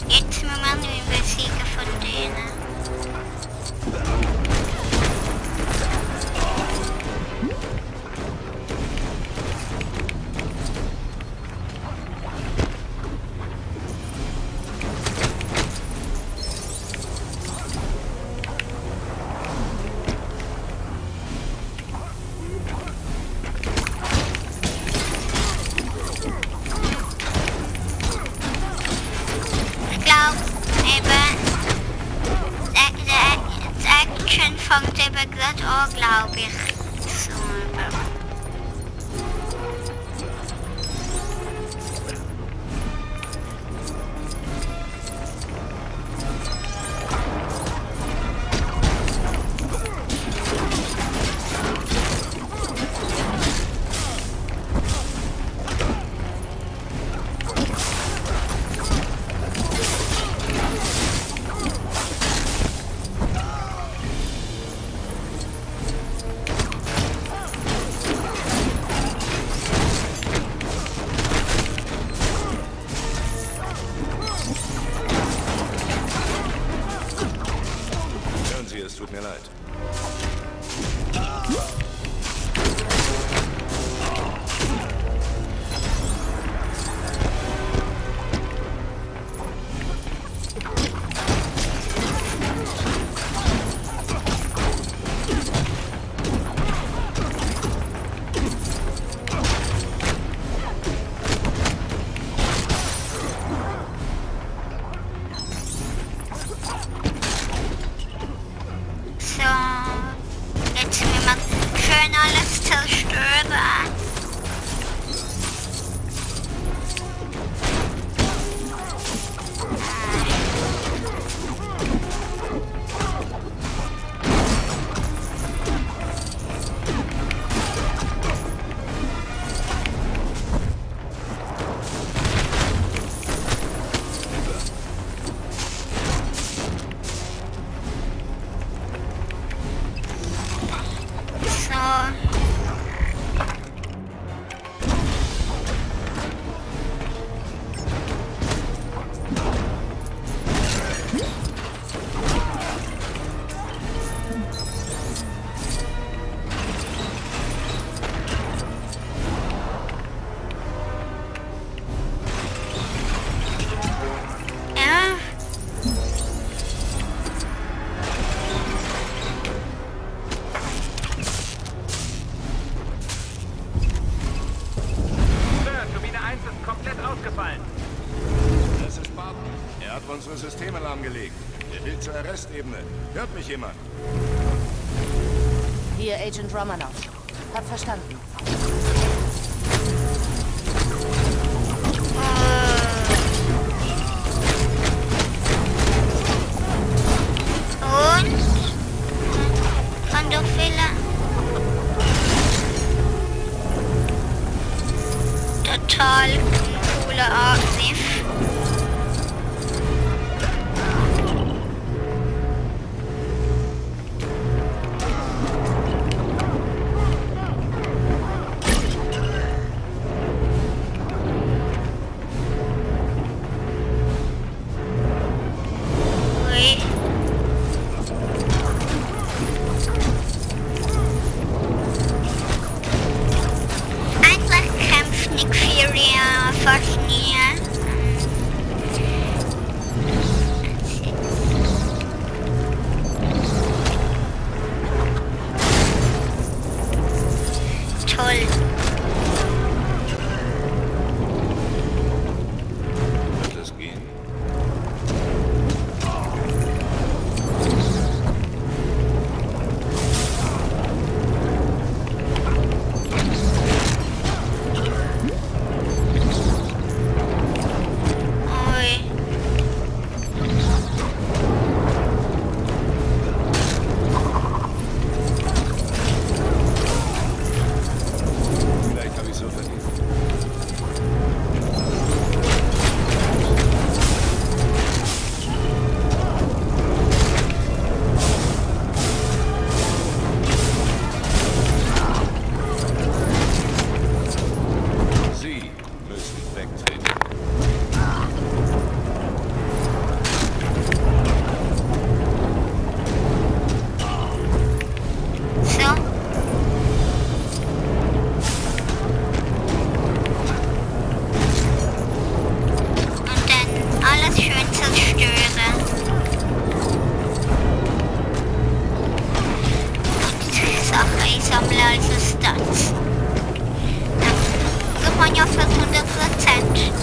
Jetzt müssen wir nur übersiegen von denen. Fängt eben gerade an, glaube ich. So, unsere Systeme lahmgelegt. Er will zur Arrestebene. Hört mich jemand? Hier, Agent Romanov. Hab verstanden. Und? Kann doch Fehler. Total cooler Angriff. Das gehen. Vielleicht habe ich so verdient. Sie müssen wegtreten. So. Und dann alles schön zerstören. Und Sache, ich sammle also Stats. Dann kriegt man ja 500%.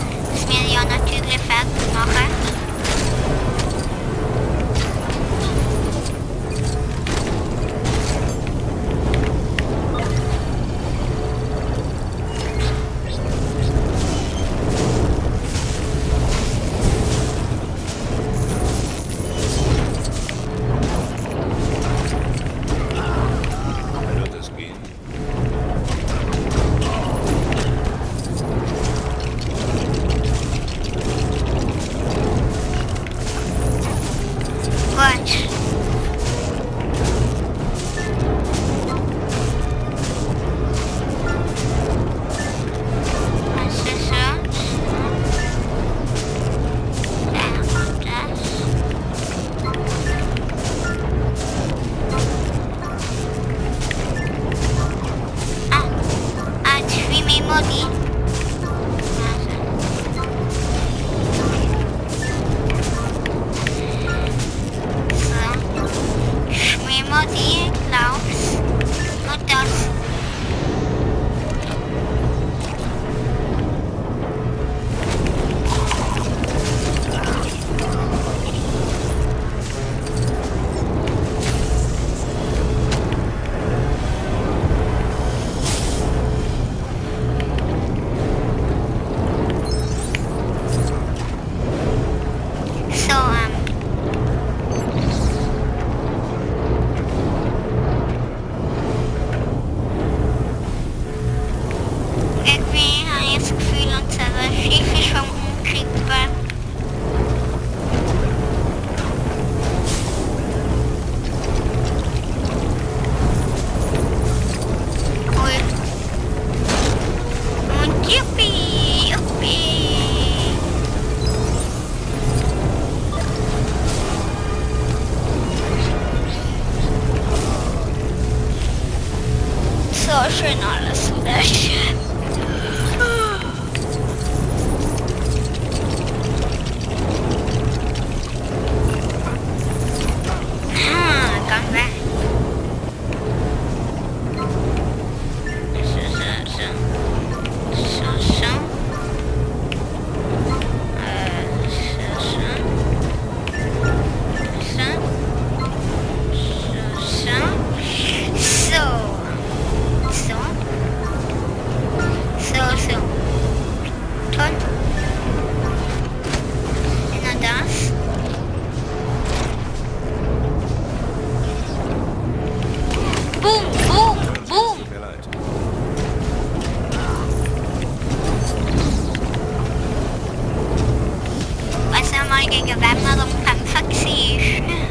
Kamerakämpfer war.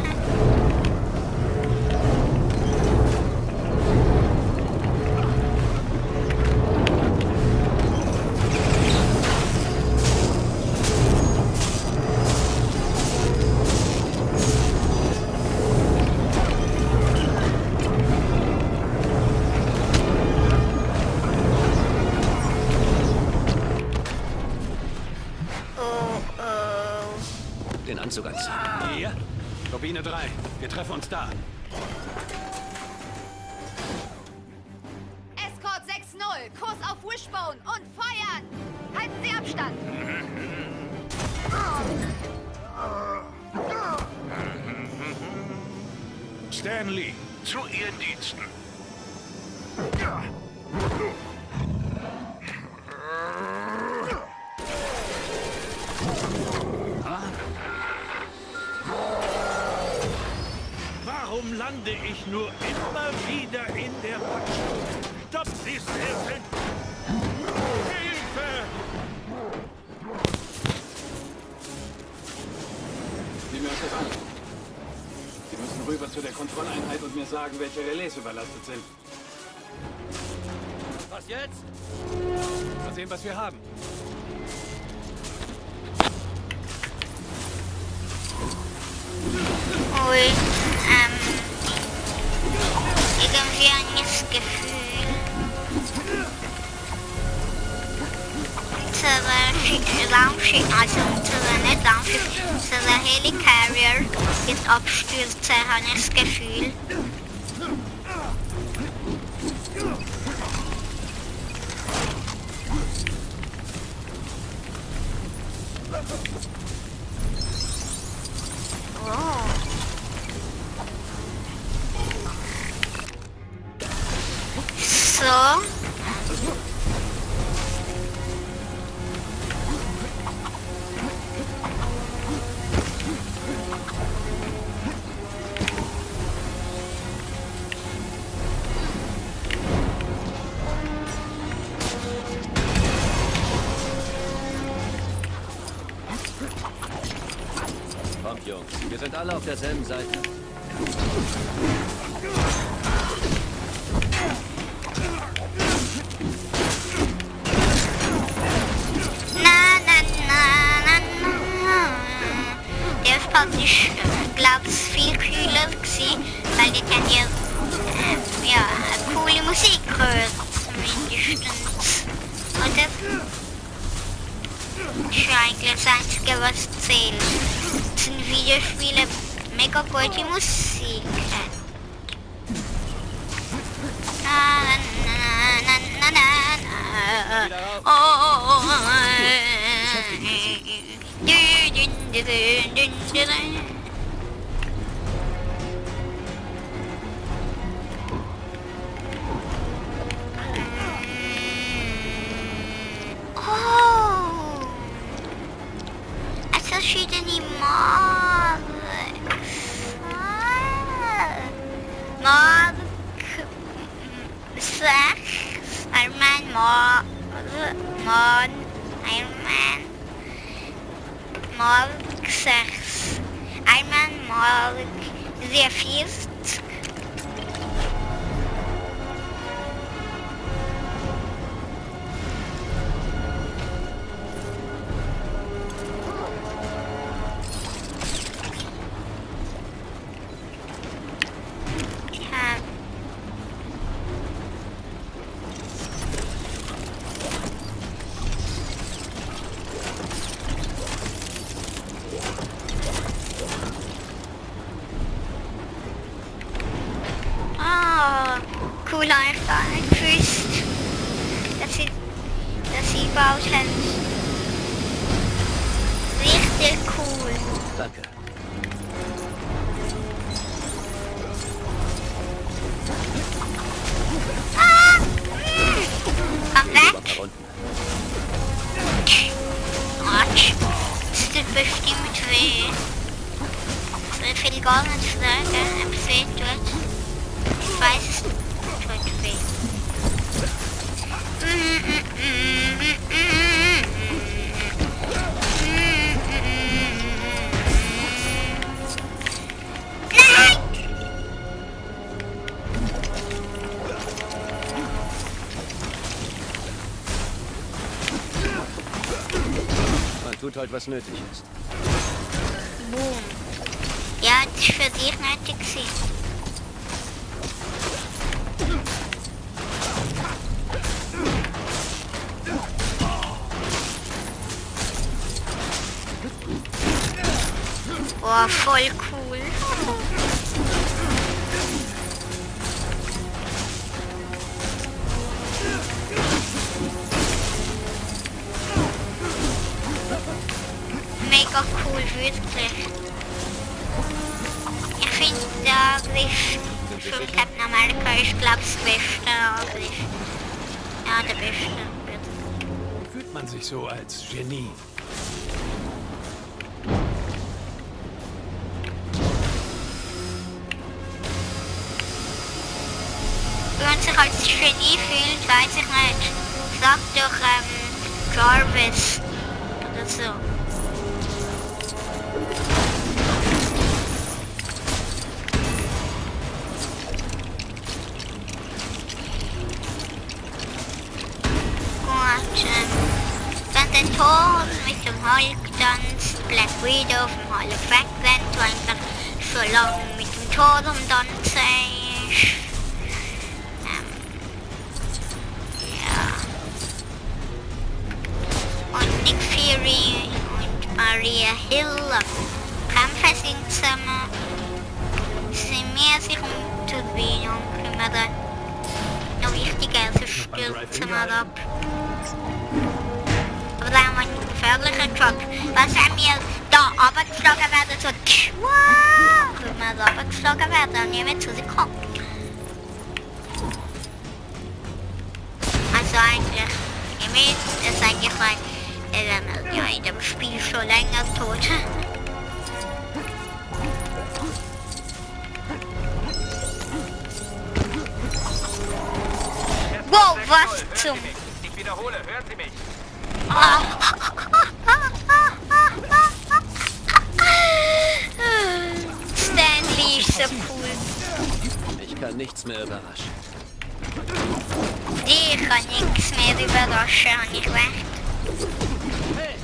Den Anzug anziehen. Ja. Turbine 3. Wir treffen uns da. Escort 6-0, Kurs auf Wishbone und feuern! Halten Sie Abstand! Stanley, zu Ihren Diensten. Warum lande ich nur immer wieder in der Packung? Das ist Hilfe! Hilfe! Sieh mir das an. Sie müssen rüber zu der Kontrolleinheit und mir sagen, welche Relais überlastet sind. Was jetzt? Mal sehen, was wir haben. Ui, irgendwie ein Missgefühl. Unsere Raumschiff, also nicht Raumschiff, unsere Helicarrier wird abstürzen, habe ich das Gefühl. So. Kommt, Jungs. Wir sind alle auf derselben Seite. Der ist praktisch, glaube ich, viel kühler gewesen, weil die hat ja, coole Musik gehört, mindestens. Oder? Das ist eigentlich das Einzige, was zählt. Das sind Videospiele mega gute Musik. Verschiedene Mark 6 Iron Man Mark 6 Iron Man Mark 47. Cool einfach gewusst, dass sie gebaut haben. Richtig cool. Danke. Komm weg. Quatsch. Das tut bestimmt weh. Ich will gar nicht fragen, ob es weh tut. Ich weiß es nicht. Tut weh. tut heute, was nötig ist. Boom. Ja, das ist für dich nötig gewesen. Oh, voll cool. Mega cool, wirklich. Ich finde der Angriff von Captain America ist, glaube ich, das beste Angriff. Ja, der beste. Wie fühlt man sich so als Genie? Wenn man sich als Genie fühlt, weiß ich nicht. Sag doch Jarvis oder so. Gut, dann der Thor mit dem Hulk tanzt, Black Widow auf dem Hall of Fame rennt, wo einfach so lange mit dem Thor umtanzen ist. Und Nick Fury und Maria Hill kämpfen sind zusammen. Sie sind mehr sich um Turbinen kümmern. Noch wichtiger, sie stürzen mal ab. Aber da haben wir einen gefährlichen Job. Was wenn wir da runtergeschlagen werden, so tschwaa, wenn wir da runtergeschlagen werden und niemand zu sich kommt. Also eigentlich, das ist eigentlich ja, in dem Spiel schon länger tot. Wow, was zum... Ich wiederhole, hören Sie mich. Stanley ist so cool. Ich kann nichts mehr überraschen. Ich kann nichts mehr überraschen, habe ich recht. Hey!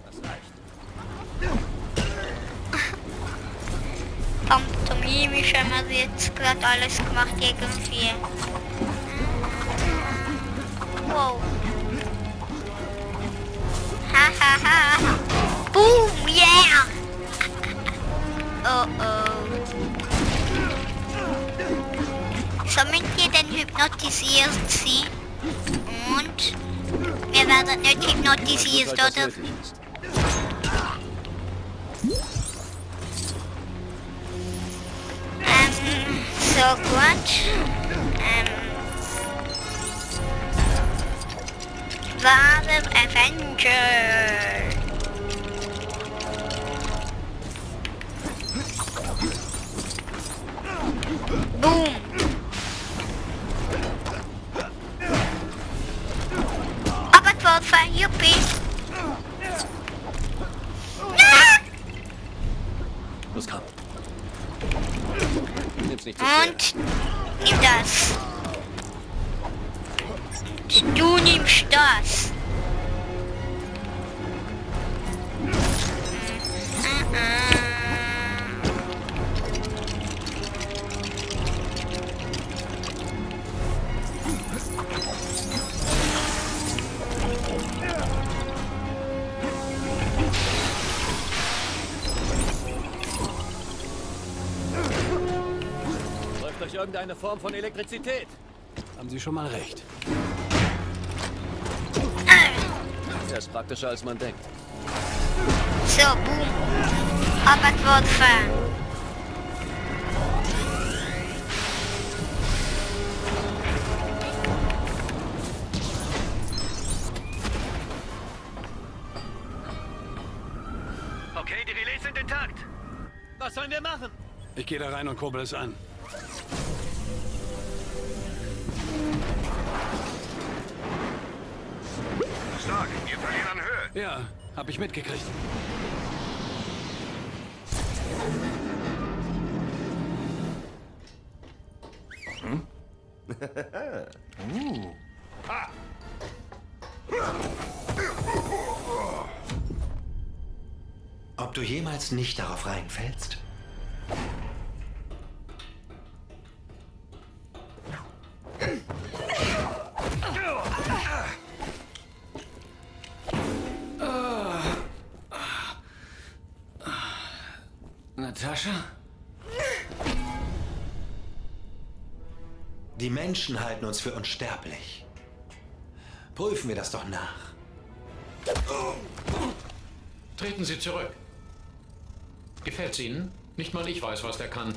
Das reicht. Pantomimisch haben wir jetzt gerade alles gemacht irgendwie. Wow. Hahaha. Boom, yeah! Oh oh. So müsst ihr denn hypnotisiert sein. Und wir werden nicht hypnotisiert, oder? So gut. Wahre Avenger. Boom. Abgeworfen, juppie. Los, komm. Nimm's nicht zu Und nimm das. Und du nimmst das. Durch irgendeine Form von Elektrizität. Haben Sie schon mal recht. Der ist praktischer, als man denkt. So, boom. Abgeworfen. Okay, die Relais sind intakt. Was sollen wir machen? Ich gehe da rein und kurbel es an. Stark, wir verlieren an Höhe. Ja, hab ich mitgekriegt. Hm? Ha! ob du jemals nicht darauf reinfällst? Natascha? Die Menschen halten uns für unsterblich. Prüfen wir das doch nach. Treten Sie zurück. Gefällt's Ihnen? Nicht mal ich weiß, was der kann.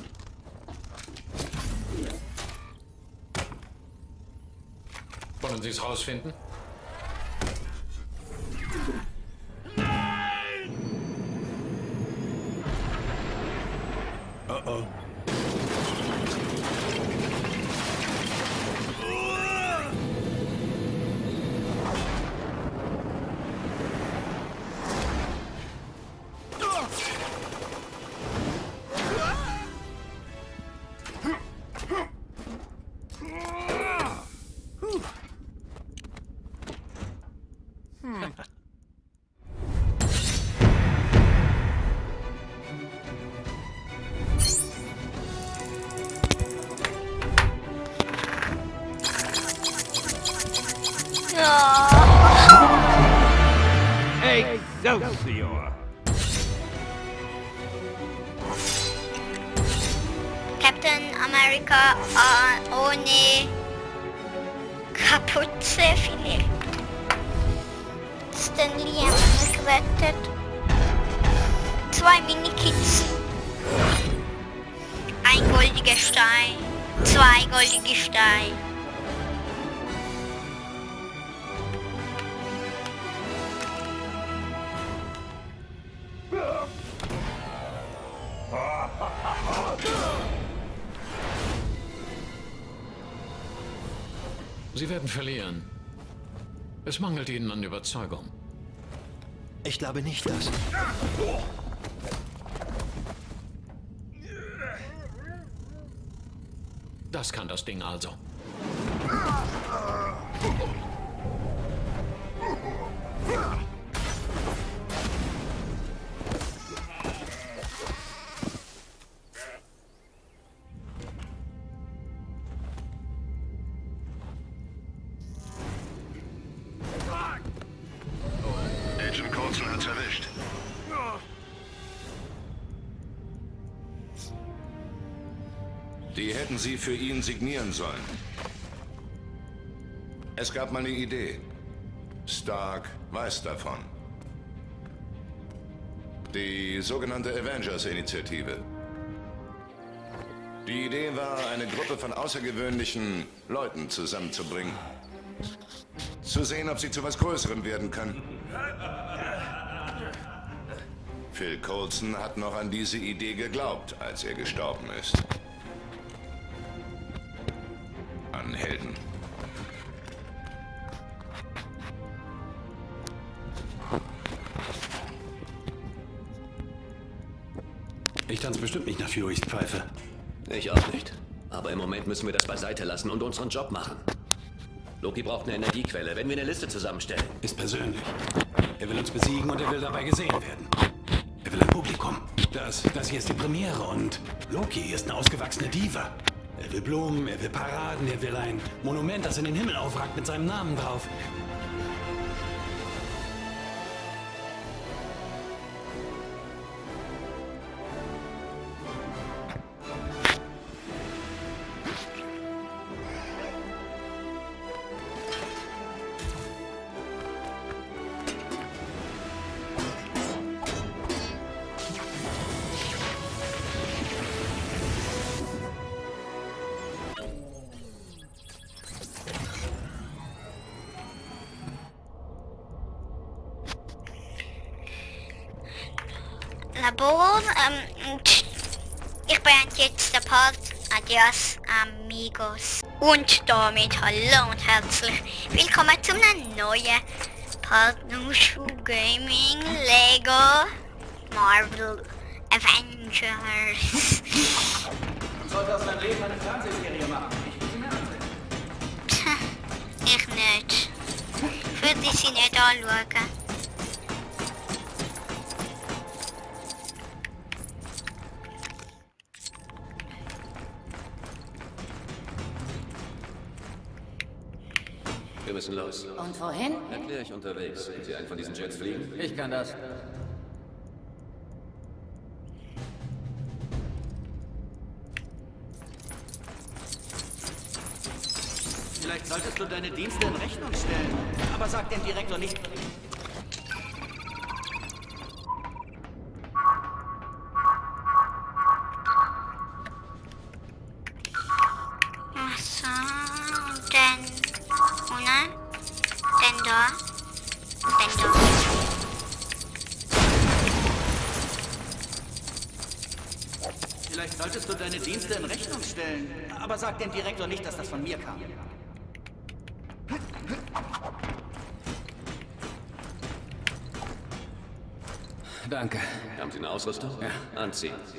Wollen Sie es rausfinden? Oh. Excelsior! Captain America ohne Kapuze vielleicht. Stan Lee haben wir gerettet. 2 Minikids. 1 goldiger Stein. 2 goldige Steine. Sie werden verlieren. Es mangelt Ihnen an Überzeugung. Ich glaube nicht, dass... Das kann das Ding also. Agent Coulson hat's erwischt. Die hätten Sie für ihn signieren sollen. Es gab mal eine Idee. Stark weiß davon. Die sogenannte Avengers-Initiative. Die Idee war, eine Gruppe von außergewöhnlichen Leuten zusammenzubringen. Zu sehen, ob sie zu was Größerem werden können. Phil Coulson hat noch an diese Idee geglaubt, als er gestorben ist. An Helden. Ich tanze bestimmt nicht nach Furys Pfeife. Ich auch nicht. Aber im Moment müssen wir das beiseite lassen und unseren Job machen. Loki braucht eine Energiequelle, wenn wir eine Liste zusammenstellen. Ist persönlich. Er will uns besiegen und er will dabei gesehen werden. Er will ein Publikum. Das hier ist die Premiere und Loki ist eine ausgewachsene Diva. Er will Blumen, er will Paraden, er will ein Monument, das in den Himmel aufragt mit seinem Namen drauf. Labor, ich beende jetzt den Part. Adios, amigos. Und damit hallo und herzlich willkommen zu einem neuen Part Nushu Gaming Lego Marvel Avengers. Man sollte aus seinem Leben eine Fernsehserie machen. Ich nicht. Würde sie nicht anschauen. müssen los. Und wohin? Erkläre ich unterwegs. Können Sie einen von diesen Jets fliegen? Ich kann das. Vielleicht solltest du deine Dienste in Rechnung stellen. Aber sag dem Direktor nicht. Ach so, dann ohne, dann da, dann da. Vielleicht solltest du deine Dienste in Rechnung stellen. Aber sag dem Direktor nicht, dass das von mir kam. Danke. Haben Sie eine Ausrüstung? Ja. Anziehen. So.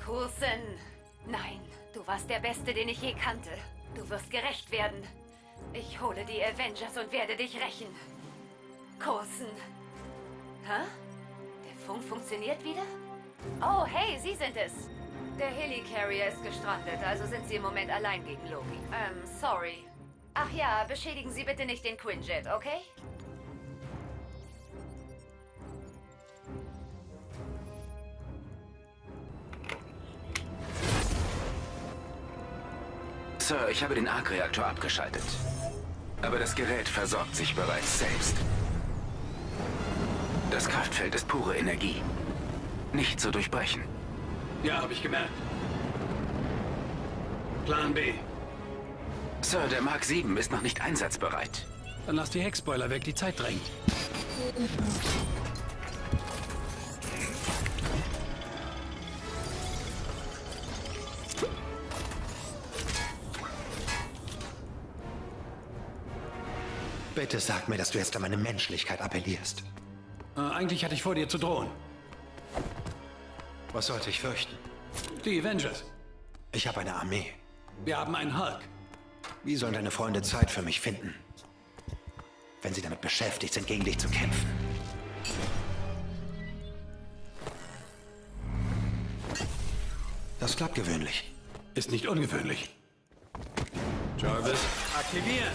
Coulson, nein, du warst der Beste, den ich je kannte. Du wirst gerecht werden. Ich hole die Avengers und werde dich rächen. Coulson. Hä? Der Funk funktioniert wieder? Oh, hey, Sie sind es. Der Helicarrier ist gestrandet, also sind Sie im Moment allein gegen Loki. Sorry. Ach ja, beschädigen Sie bitte nicht den Quinjet, okay? Sir, ich habe den Arc-Reaktor abgeschaltet. Aber das Gerät versorgt sich bereits selbst. Das Kraftfeld ist pure Energie. Nicht zu durchbrechen. Ja, habe ich gemerkt. Plan B. Sir, der Mark 7 ist noch nicht einsatzbereit. Dann lass die Heckspoiler weg, die Zeit drängt. Bitte sag mir, dass du jetzt an meine Menschlichkeit appellierst. Eigentlich hatte ich vor, dir zu drohen. Was sollte ich fürchten? Die Avengers. Ich habe eine Armee. Wir haben einen Hulk. Wie sollen deine Freunde Zeit für mich finden, wenn sie damit beschäftigt sind, gegen dich zu kämpfen? Das klappt gewöhnlich. Ist nicht ungewöhnlich. Jarvis, aktivieren!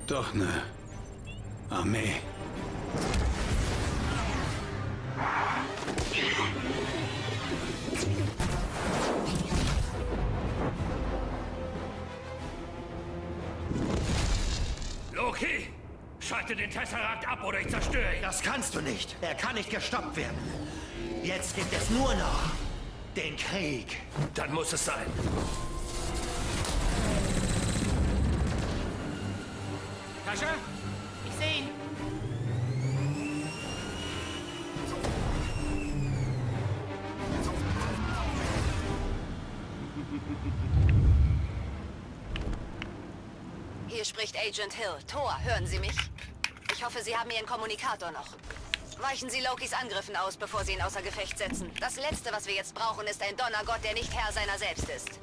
Doch eine Armee. Loki, schalte den Tesseract ab oder ich zerstöre ihn. Das kannst du nicht. Er kann nicht gestoppt werden. Jetzt gibt es nur noch den Krieg. Dann muss es sein. Tascha? Ich sehe ihn. Agent Hill, Thor, hören Sie mich? Ich hoffe, Sie haben Ihren Kommunikator noch. Weichen Sie Lokis Angriffen aus, bevor Sie ihn außer Gefecht setzen. Das Letzte, was wir jetzt brauchen, ist ein Donnergott, der nicht Herr seiner selbst ist.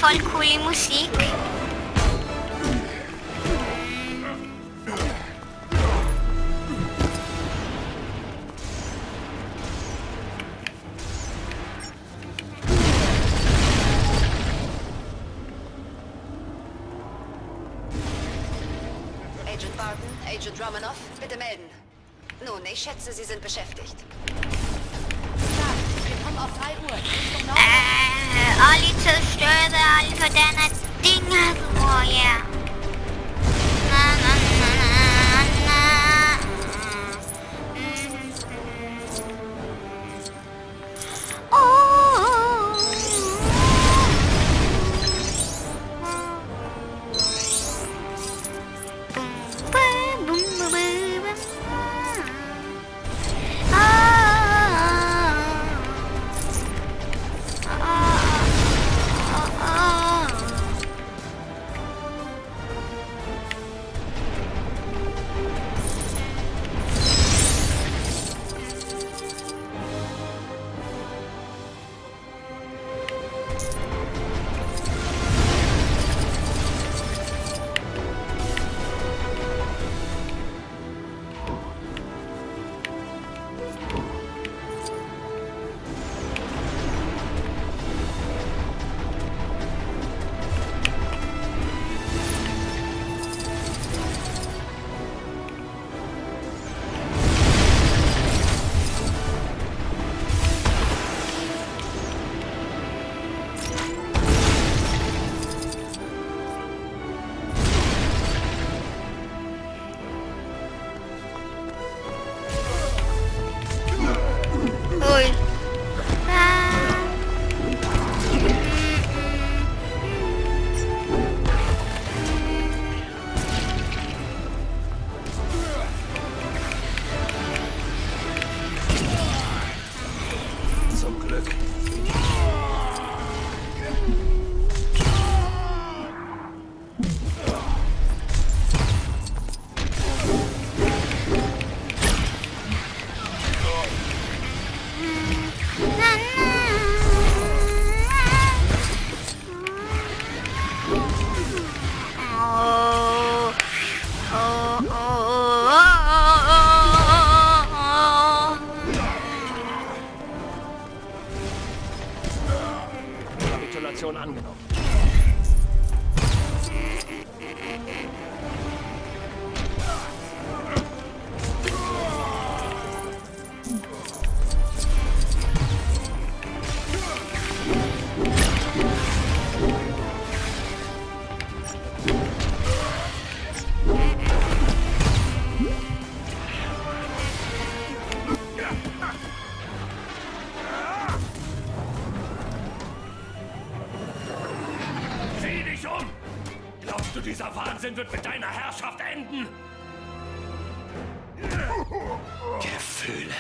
Voll coole Musik. Agent Barton, Agent Romanoff, bitte melden. Nun, ich schätze, Sie sind beschäftigt. Wir kommen auf 3 Uhr. Richtung Norden. Alle zerstöre alle deine Dinge. Oh ja. Na, na, na, na, na. Oh. Boom, boom, boom, boom, boom. Rebellion wird mit deiner Herrschaft enden. Gefühle.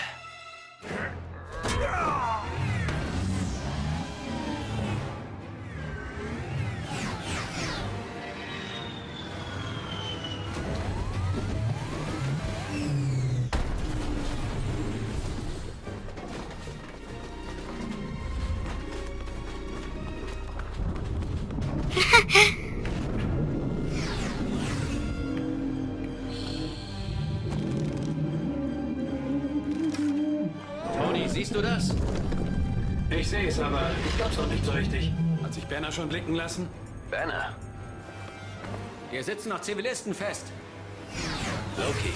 Tony, siehst du das? Ich sehe es, aber ich glaub's noch nicht so richtig. Hat sich Banner schon blicken lassen? Banner. Hier sitzen noch Zivilisten fest. Loki.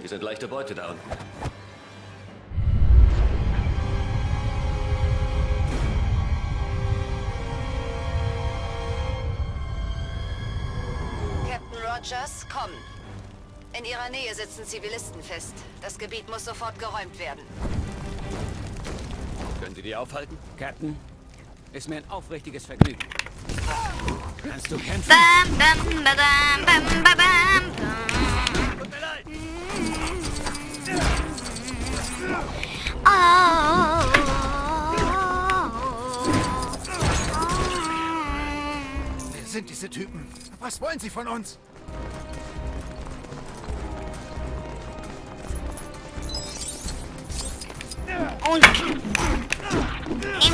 Die sind leichte Beute da unten. Captain Rogers, kommen. In ihrer Nähe sitzen Zivilisten fest. Das Gebiet muss sofort geräumt werden. Können Sie die aufhalten? Captain, ist mir ein aufrichtiges Vergnügen. Kannst du kämpfen? Bam, bam, badam, bam, bam, bam. Tut mir leid. Wer sind diese Typen? Was wollen sie von uns? Und nimm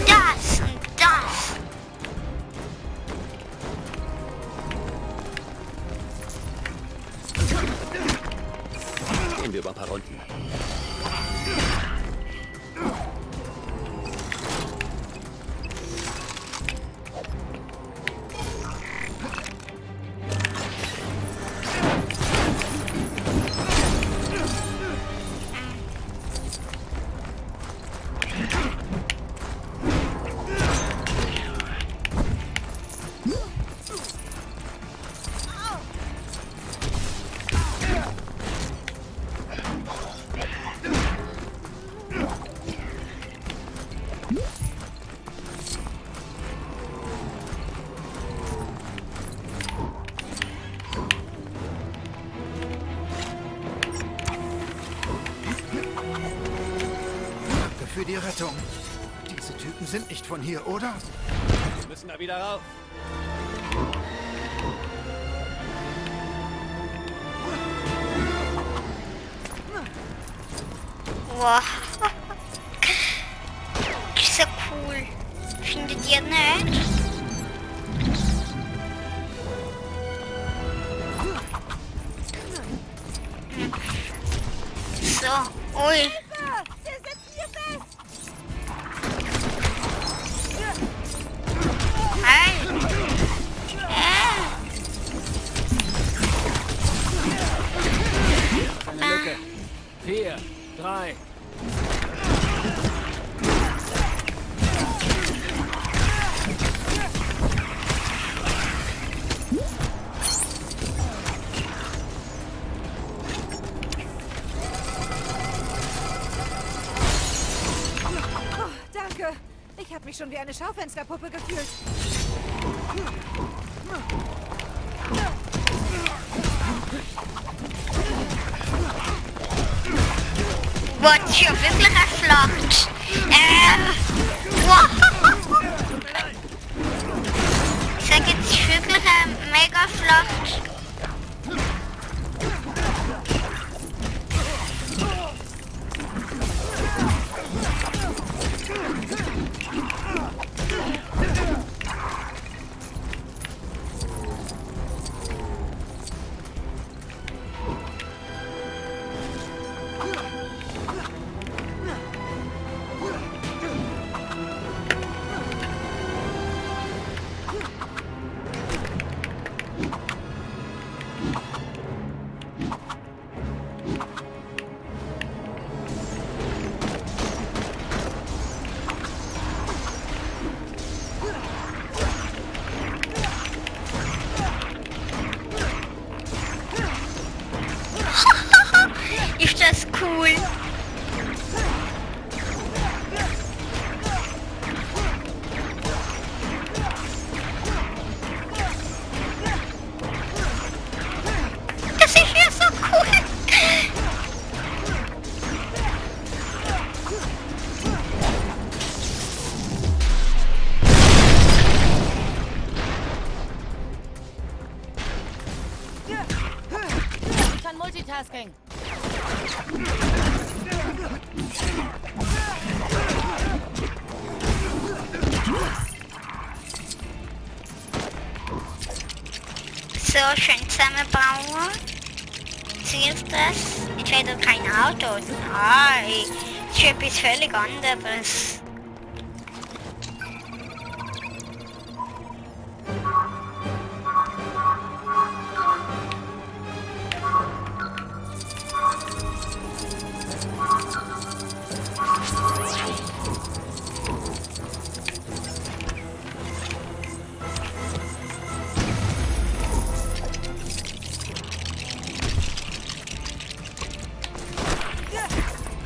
das und das. Gehen wir über ein paar Runden. Für die Rettung. Diese Typen sind nicht von hier, oder? Wir müssen da wieder rauf. Wow. So cool. Findet ihr nicht? So, ui. Eine Lücke. 4, 3. Oh, danke. Ich habe mich schon wie eine Schaufensterpuppe gefühlt. Was für wirklich eine Schlacht. Wow. Ich sag jetzt wirklich eine mega Schlacht. Ich kann Multitasking. So, schön zusammenbauen. Zuerst das. Entweder kein Auto. Nein, das ist etwas völlig anderes.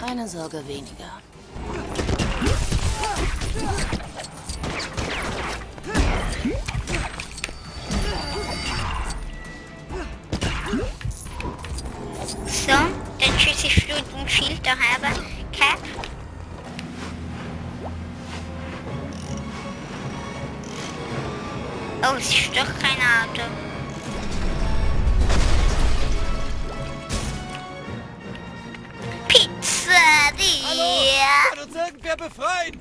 Eine Sorge weniger. So, dann schieße ich den Filter haben. Cap. Oh, es ist doch kein Auto. Hallo, kann uns irgendwer befreien?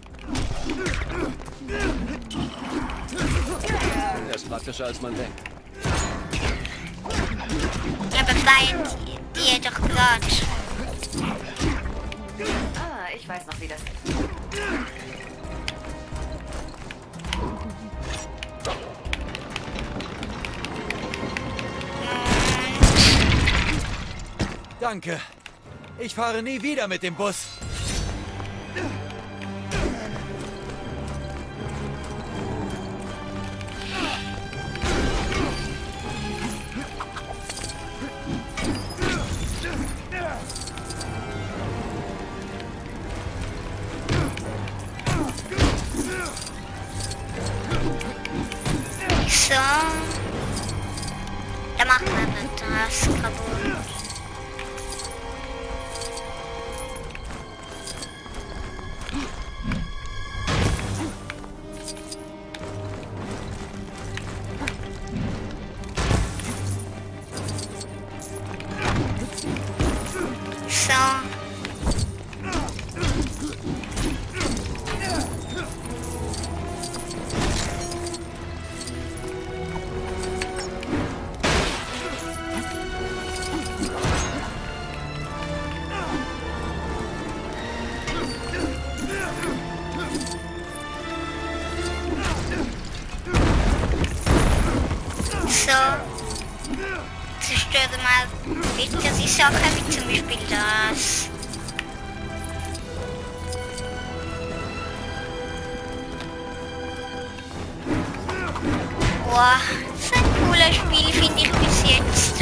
Er ist praktischer, als man denkt. Ja, befreien die doch gerade. Ah, ich weiß noch, wie das ist. Danke. Ich fahre nie wieder mit dem Bus. So. Da machen wir das kaputt. Zerstöre mal wichtige Sachen, wie zum Beispiel das. Wow, das ist ein cooles Spiel, finde ich bis jetzt.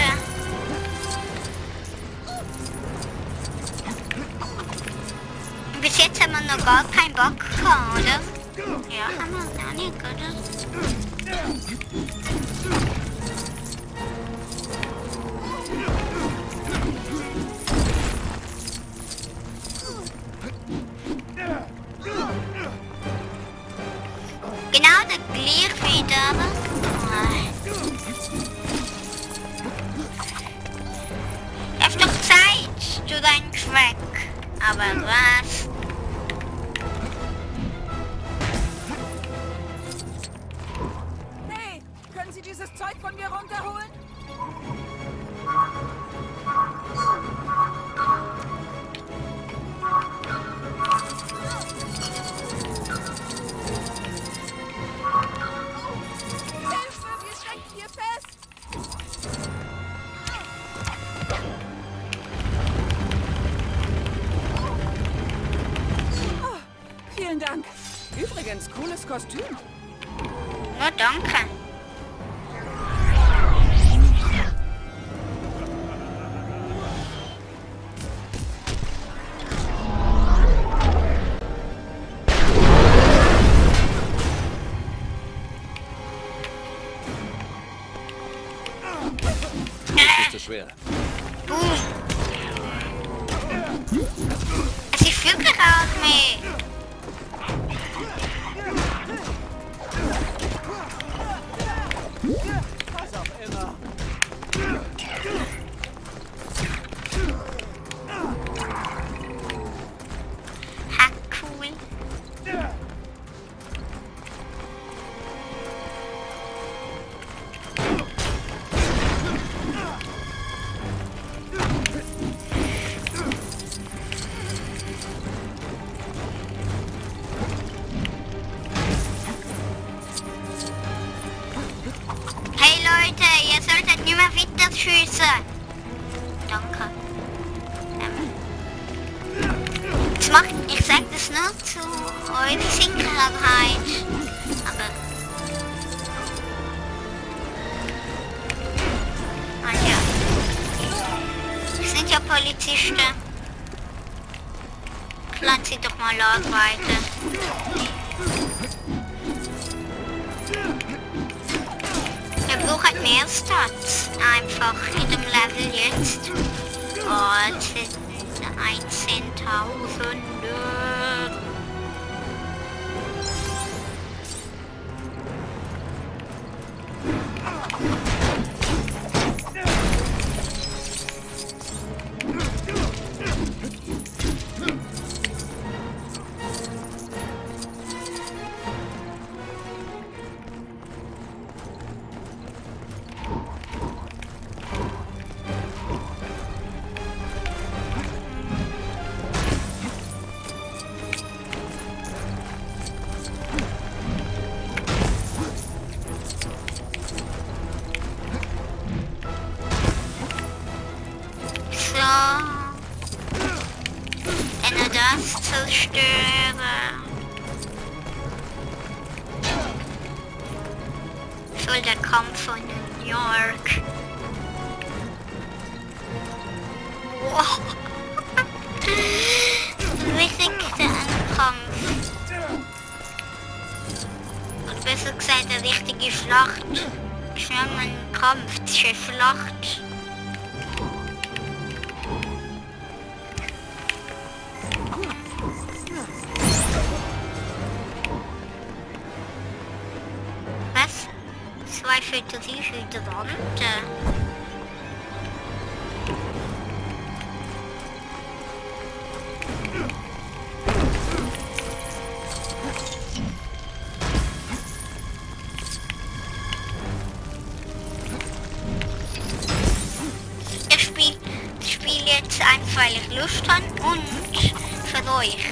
Bis jetzt haben wir noch gar keinen Bock gehabt, oder? Ja, haben wir noch nicht, oder? Genau der gleich wieder, aber... Es ist doch Zeit, du dein Schreck. Aber was? Hey, können Sie dieses Zeug von mir runterholen? Hilfe, wir stecken hier fest! Oh, vielen Dank. Übrigens, cooles Kostüm. Na, danke. Nicht so schwer. Es ist wirklich arg mehr. Was auch immer. schiessen. Danke. Ich sag das nur zu eurer Sicherheit. Aber... Ah ja. Wir sind ja Polizisten. Lass sie doch mal arbeiten. Wir brauchen mehr Stats. Einfach in dem Level jetzt. Oh, das sind 18.000. Das zerstöre. Soll der Kampf von New York. Wow. Wichtigster Kampf. Und besser gesagt eine richtige Schlacht. Nicht nur ein Kampf, das ist eine Schlacht. Zwei Hydranten. Ich spiele jetzt einfach, weil ich Lust habe und für euch.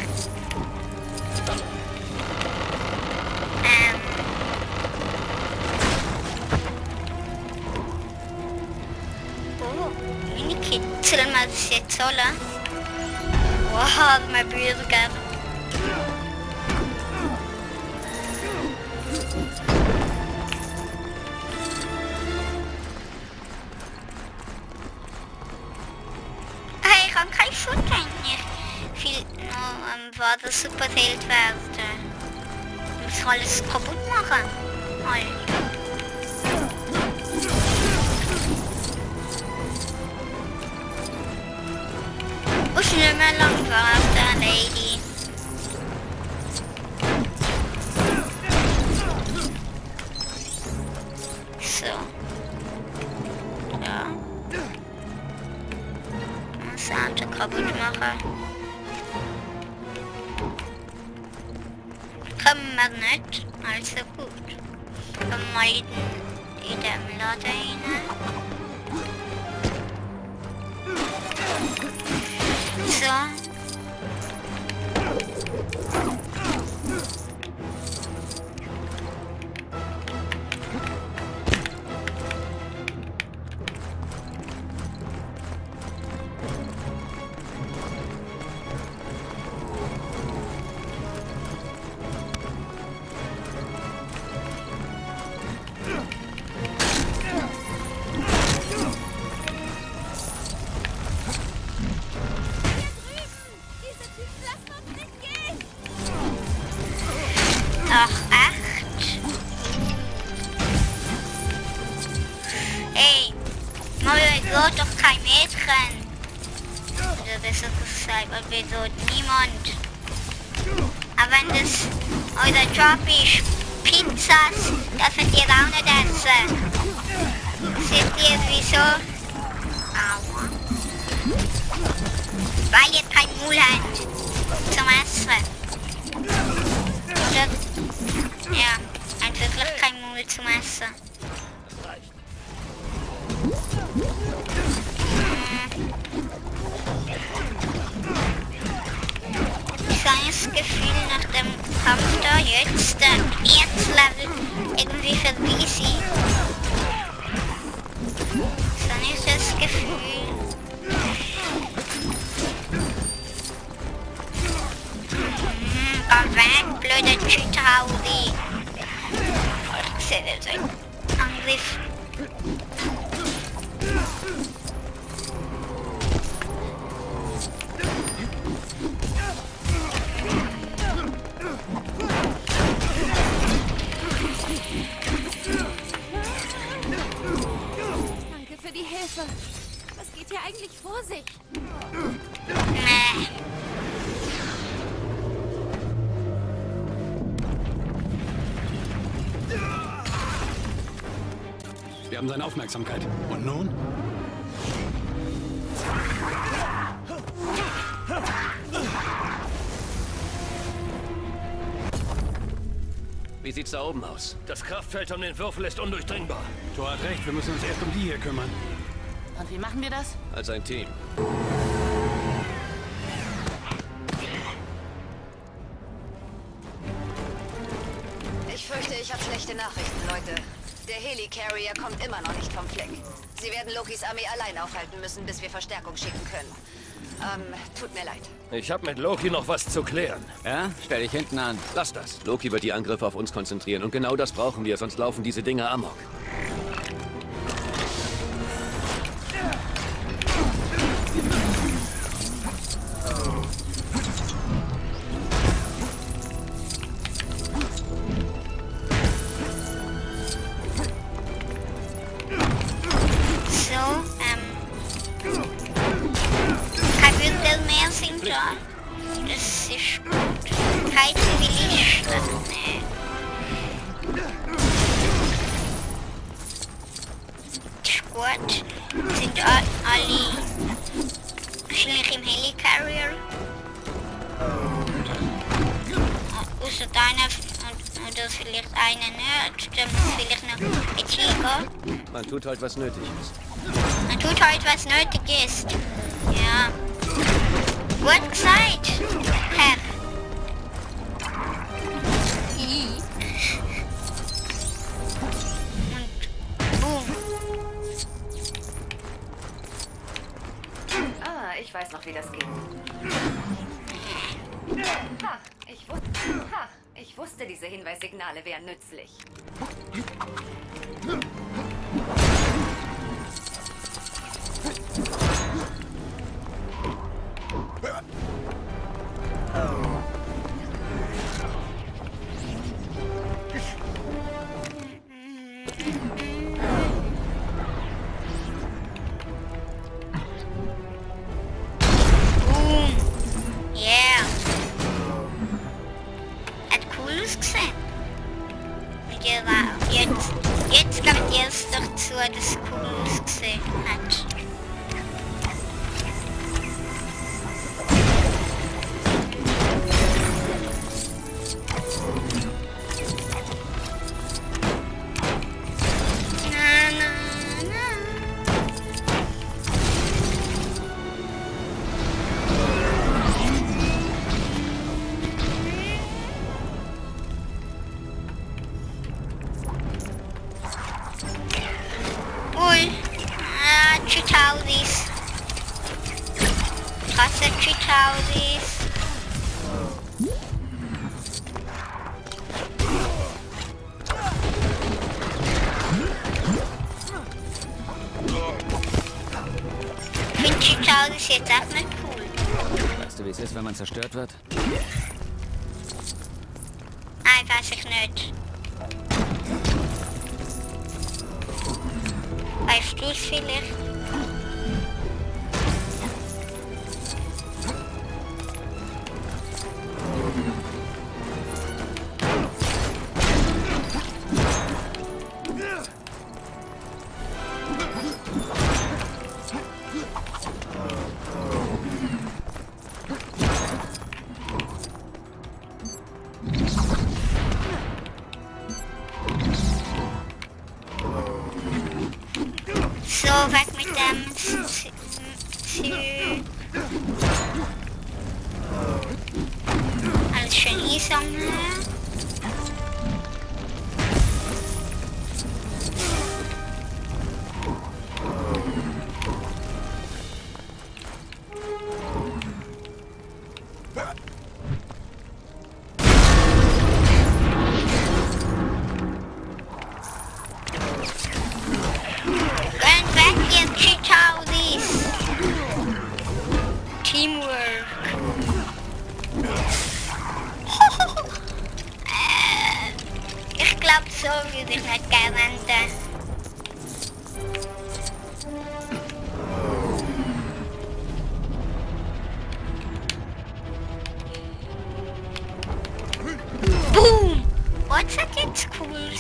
Sollen wir das jetzt holen? Wow, mein Bürger. Hey, ich habe keinen Schutt eigentlich. Viel nur war das Superheld werden. Ich muss alles kaputt machen. Nicht mehr lang warten, Lady. So. Ja. Das Auto kaputt machen. Können wir nicht, also gut. Wir meiden in dem Laden rein. So. Ach, echt? Ey, Mario wird doch kein Mädchen. Oder besser gesagt, weil wir dort niemand. Aber wenn das euer Job ist, Pizzas, dürft ihr auch nicht essen. Seht ihr wieso? Aua. Weil ihr kein Maul habt zum Essen. Oder? Ja, ein wirklich kein Maul zum Essen. Ich habe das Gefühl, nach dem Kampf da jetzt der Erzlevel irgendwie vorbei sein. So nicht Chitauri. Ich sehe so einen Angriff. Danke für die Hilfe. Was geht hier eigentlich vor sich? Wir haben seine Aufmerksamkeit. Und nun? Wie sieht's da oben aus? Das Kraftfeld um den Würfel ist undurchdringbar. Thor hat recht, wir müssen uns erst um die hier kümmern. Und wie machen wir das? Als ein Team. Ich fürchte, ich habe schlechte Nachrichten, Leute. Der Helicarrier kommt immer noch nicht vom Fleck. Sie werden Lokis Armee allein aufhalten müssen, bis wir Verstärkung schicken können. Tut mir leid. Ich habe mit Loki noch was zu klären. Ja? Stell dich hinten an. Lass das. Loki wird die Angriffe auf uns konzentrieren und genau das brauchen wir, sonst laufen diese Dinger amok. Das ist gut. Kein Zivilisten. Das ist gut. Sind alle wahrscheinlich im Helicarrier. Außer einer oder vielleicht einer nicht. Dann vielleicht noch ein Tiger. Man tut halt, was nötig ist. Man tut halt, was nötig ist. Ja. Gut gesagt, Herr. Und boom. Ich weiß noch, wie das geht. Ich wusste, diese Hinweissignale wären nützlich. Jetzt kommt erst dazu, dass Cooles gesehen hat. Chitauris. Krasse Chitauris. Ich finde Chitauris jetzt auch nicht cool. Weißt du, wie es ist, wenn man zerstört wird? Nein, weiß ich nicht. Weißt du es vielleicht? So, weg mit dem alles schön einsammeln.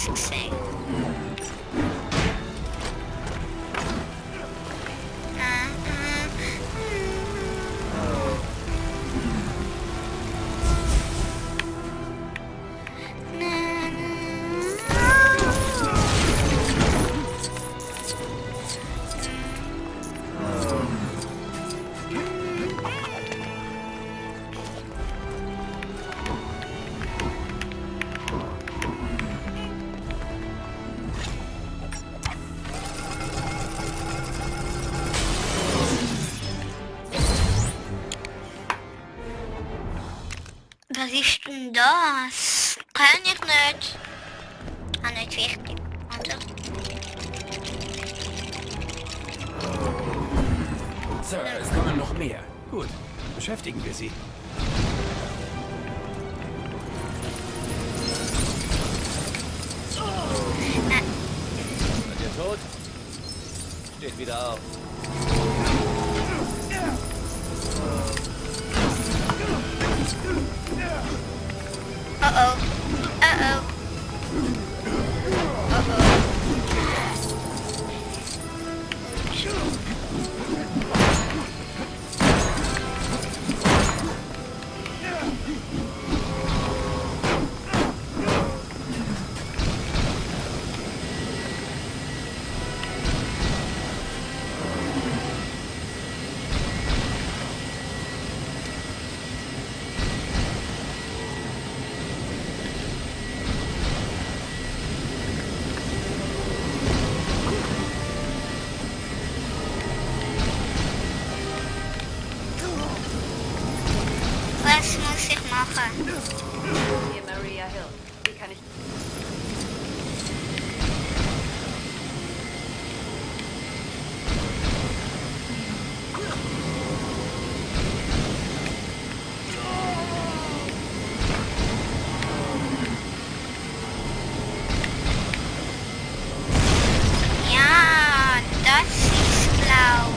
nichts gesehen. Was ist denn das? Kann ich nicht. Ah, nicht wichtig, oder? Sir, es kommen noch mehr. Gut, beschäftigen wir sie. Seid ihr tot? Steht wieder auf. Uh-oh. Uh-oh. Was muss ich machen? Hier Maria Hill. Wie kann ich... Ja, das ist Klaus.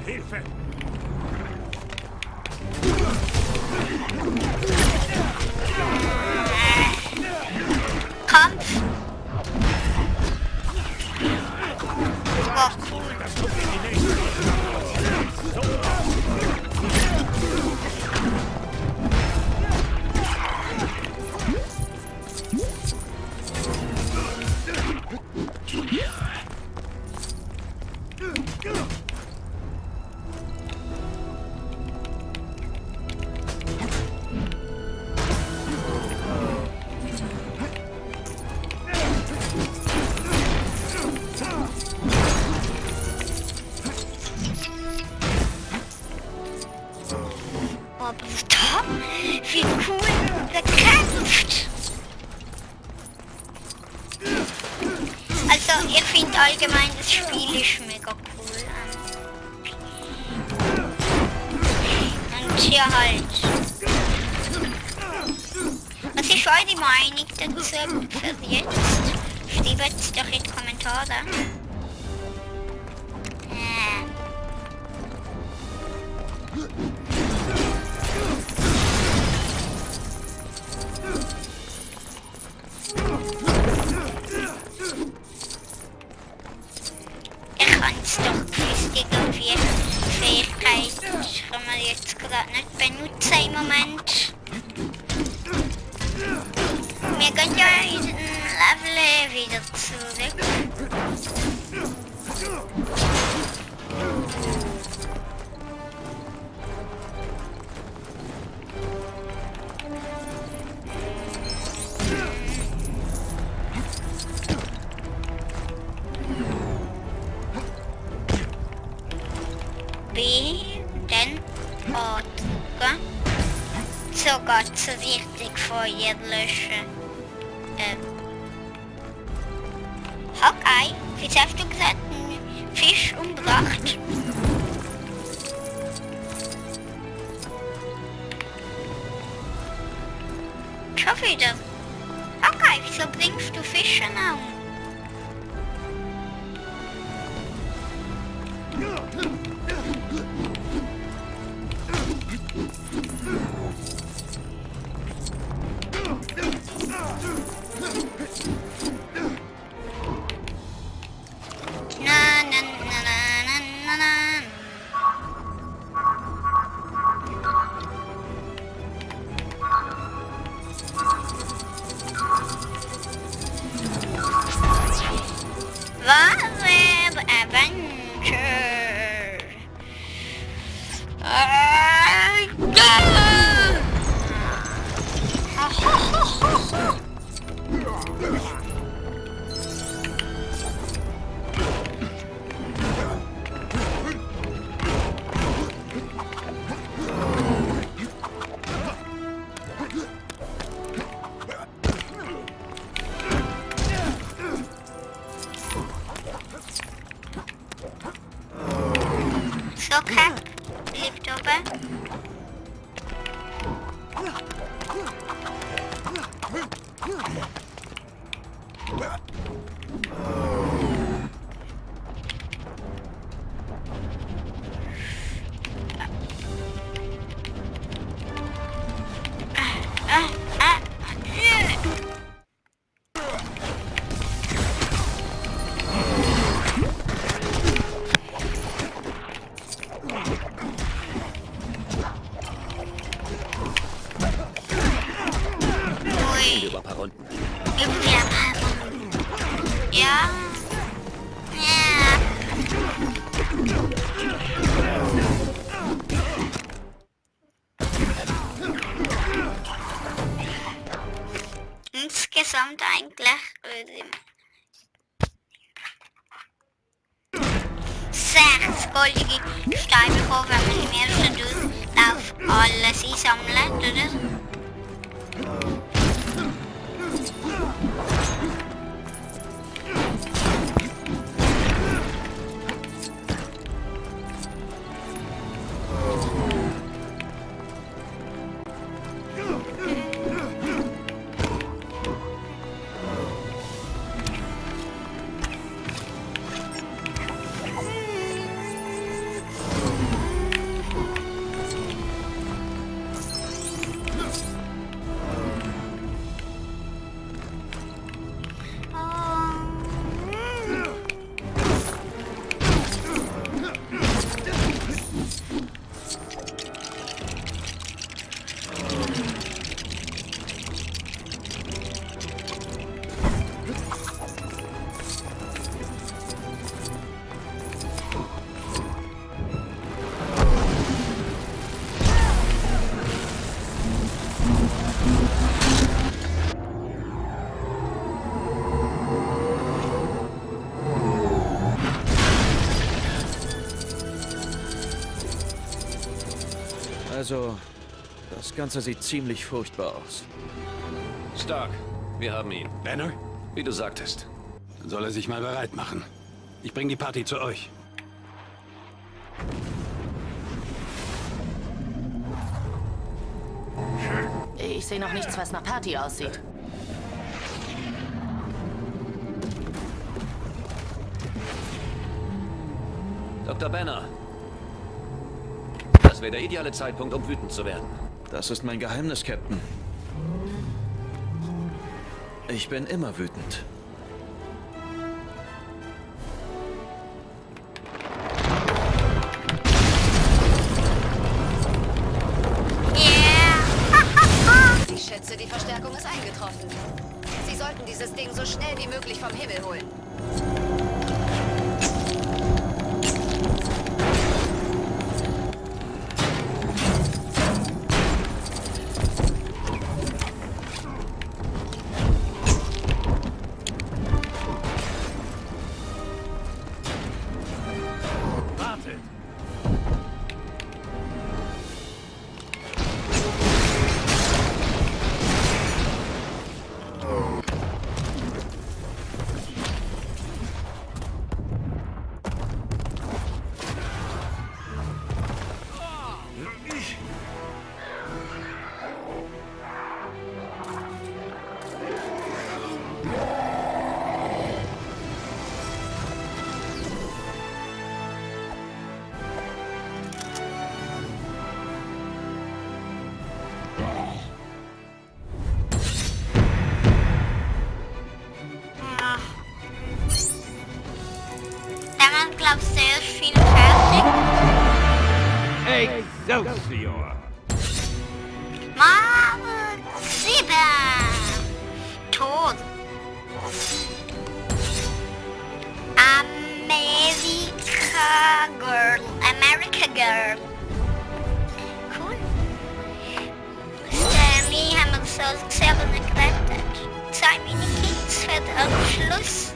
Hilfe! Kampf! Oh, cool. Oh, brutal. Wie cool gekämpft. Also, ich finde allgemein das Spiel ist mega cool. Und ja halt. Was ist eure Meinung dazu für jetzt? Schreibt es doch in die Kommentare. Ich kann es doch gewusst, irgendwie Fähigkeit kann man jetzt gerade nicht benutzen im Moment. Wir gehen ja in den Level wieder zurück. B, dann A drücken. So geht's so richtig Feuer löschen. Hawkeye, wie hast du gesagt, ein Fisch umgebracht? Schon wieder. Hawkeye, wieso bringst du Fische um? So, Cap, liegt oben. Ja. Ja. Insgesamt eigentlich 6 goldige Steine bekommen, wenn man im ersten Durchlauf alles einsammelt, oder? Also, das Ganze sieht ziemlich furchtbar aus. Stark, wir haben ihn. Banner? Wie du sagtest. Dann soll er sich mal bereit machen. Ich bringe die Party zu euch. Ich sehe noch nichts, was nach Party aussieht. Dr. Banner. Das wäre der ideale Zeitpunkt, um wütend zu werden. Das ist mein Geheimnis, Captain. Ich bin immer wütend. Ich schätze, die Verstärkung ist eingetroffen. Sie sollten dieses Ding so schnell wie möglich vom Himmel holen. haben, glaube ich, sehr viel fertig. Excelsior! Marvel 7. Tot. America Girl. Cool. Stanley haben wir so selber nicht gerettet. 2 Minikids für den Abschluss.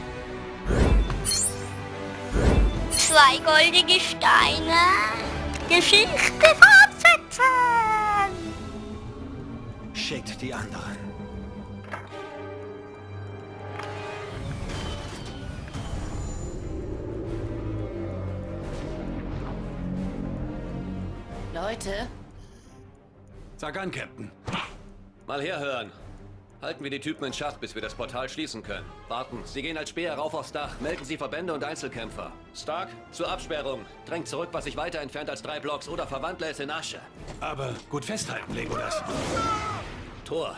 2 goldige Steine. Geschichte fortsetzen. Schickt die anderen. Leute? Sag an, Captain. Mal herhören. Halten wir die Typen in Schach, bis wir das Portal schließen können. Warten, sie gehen als Speer rauf aufs Dach. Melden Sie Verbände und Einzelkämpfer. Stark, zur Absperrung. Drängt zurück, was sich weiter entfernt als 3 Blocks oder verwandle es in Asche. Aber gut festhalten, Legolas. Thor,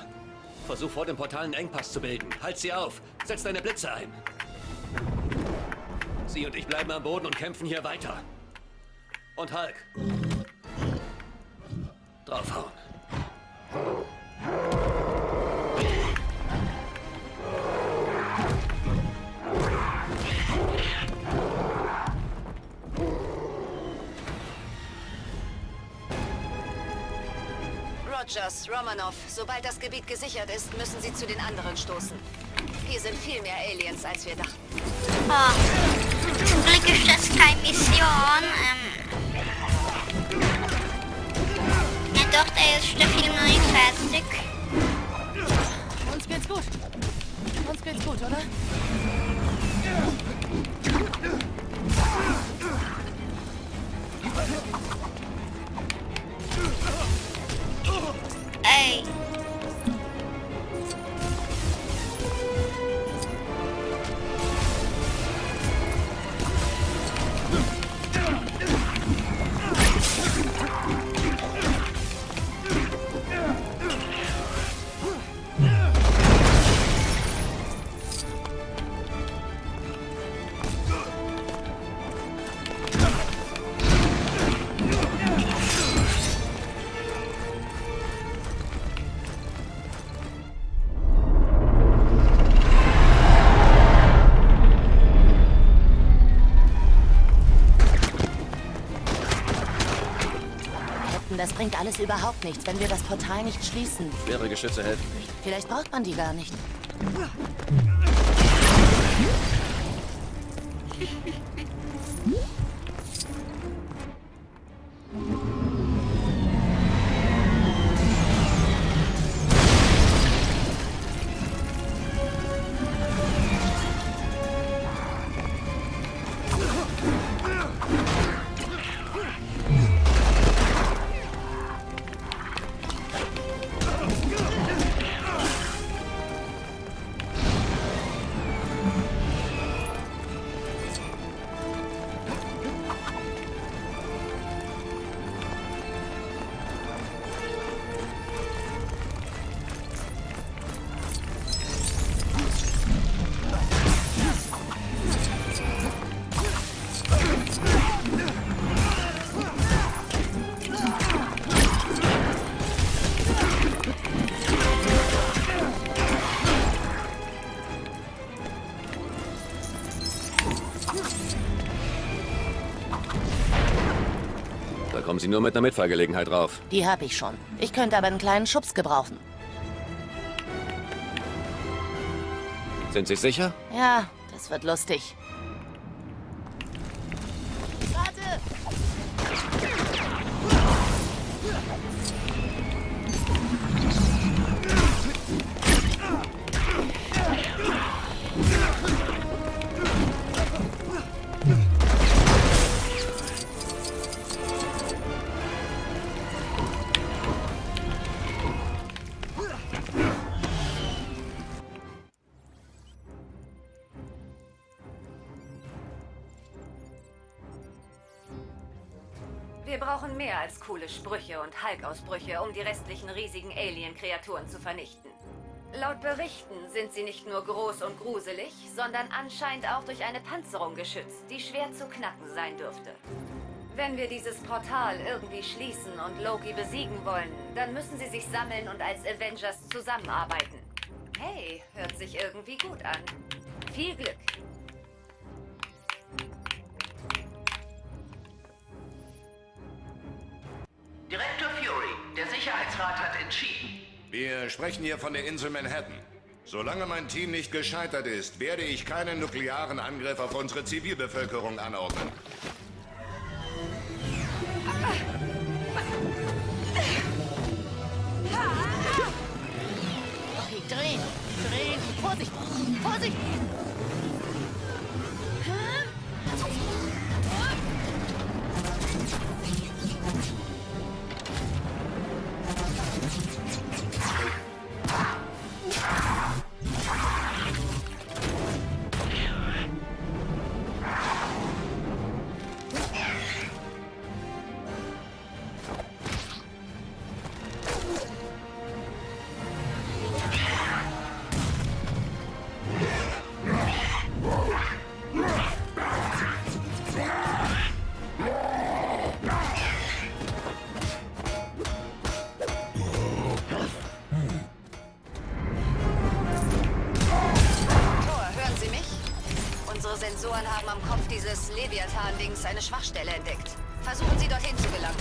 versuch vor dem Portal einen Engpass zu bilden. Halt sie auf. Setz deine Blitze ein. Sie und ich bleiben am Boden und kämpfen hier weiter. Und Hulk. Draufhauen. Rogers, Romanov, sobald das Gebiet gesichert ist, müssen Sie zu den anderen stoßen. Hier sind viel mehr Aliens, als wir dachten. Oh, zum Glück ist das keine Mission. Ja doch, der ist der Film noch nicht fertig. Uns geht's gut. Uns geht's gut, oder? Ey. Das bringt alles überhaupt nichts, wenn wir das Portal nicht schließen. Schwere Geschütze helfen nicht. Vielleicht braucht man die gar nicht. Da kommen Sie nur mit einer Mitfahrgelegenheit drauf. Die habe ich schon. Ich könnte aber einen kleinen Schubs gebrauchen. Sind Sie sicher? Ja, das wird lustig. Warte! Wir brauchen mehr als coole Sprüche und Hulk-Ausbrüche, um die restlichen riesigen Alien-Kreaturen zu vernichten. Laut Berichten sind sie nicht nur groß und gruselig, sondern anscheinend auch durch eine Panzerung geschützt, die schwer zu knacken sein dürfte. Wenn wir dieses Portal irgendwie schließen und Loki besiegen wollen, dann müssen sie sich sammeln und als Avengers zusammenarbeiten. Hey, hört sich irgendwie gut an. Viel Glück! Direktor Fury, der Sicherheitsrat hat entschieden. Wir sprechen hier von der Insel Manhattan. Solange mein Team nicht gescheitert ist, werde ich keinen nuklearen Angriff auf unsere Zivilbevölkerung anordnen. Okay, drehen! Drehen! Vorsicht! Vorsicht! Sensoren haben am Kopf dieses Leviathan-Dings eine Schwachstelle entdeckt. Versuchen Sie, dorthin zu gelangen.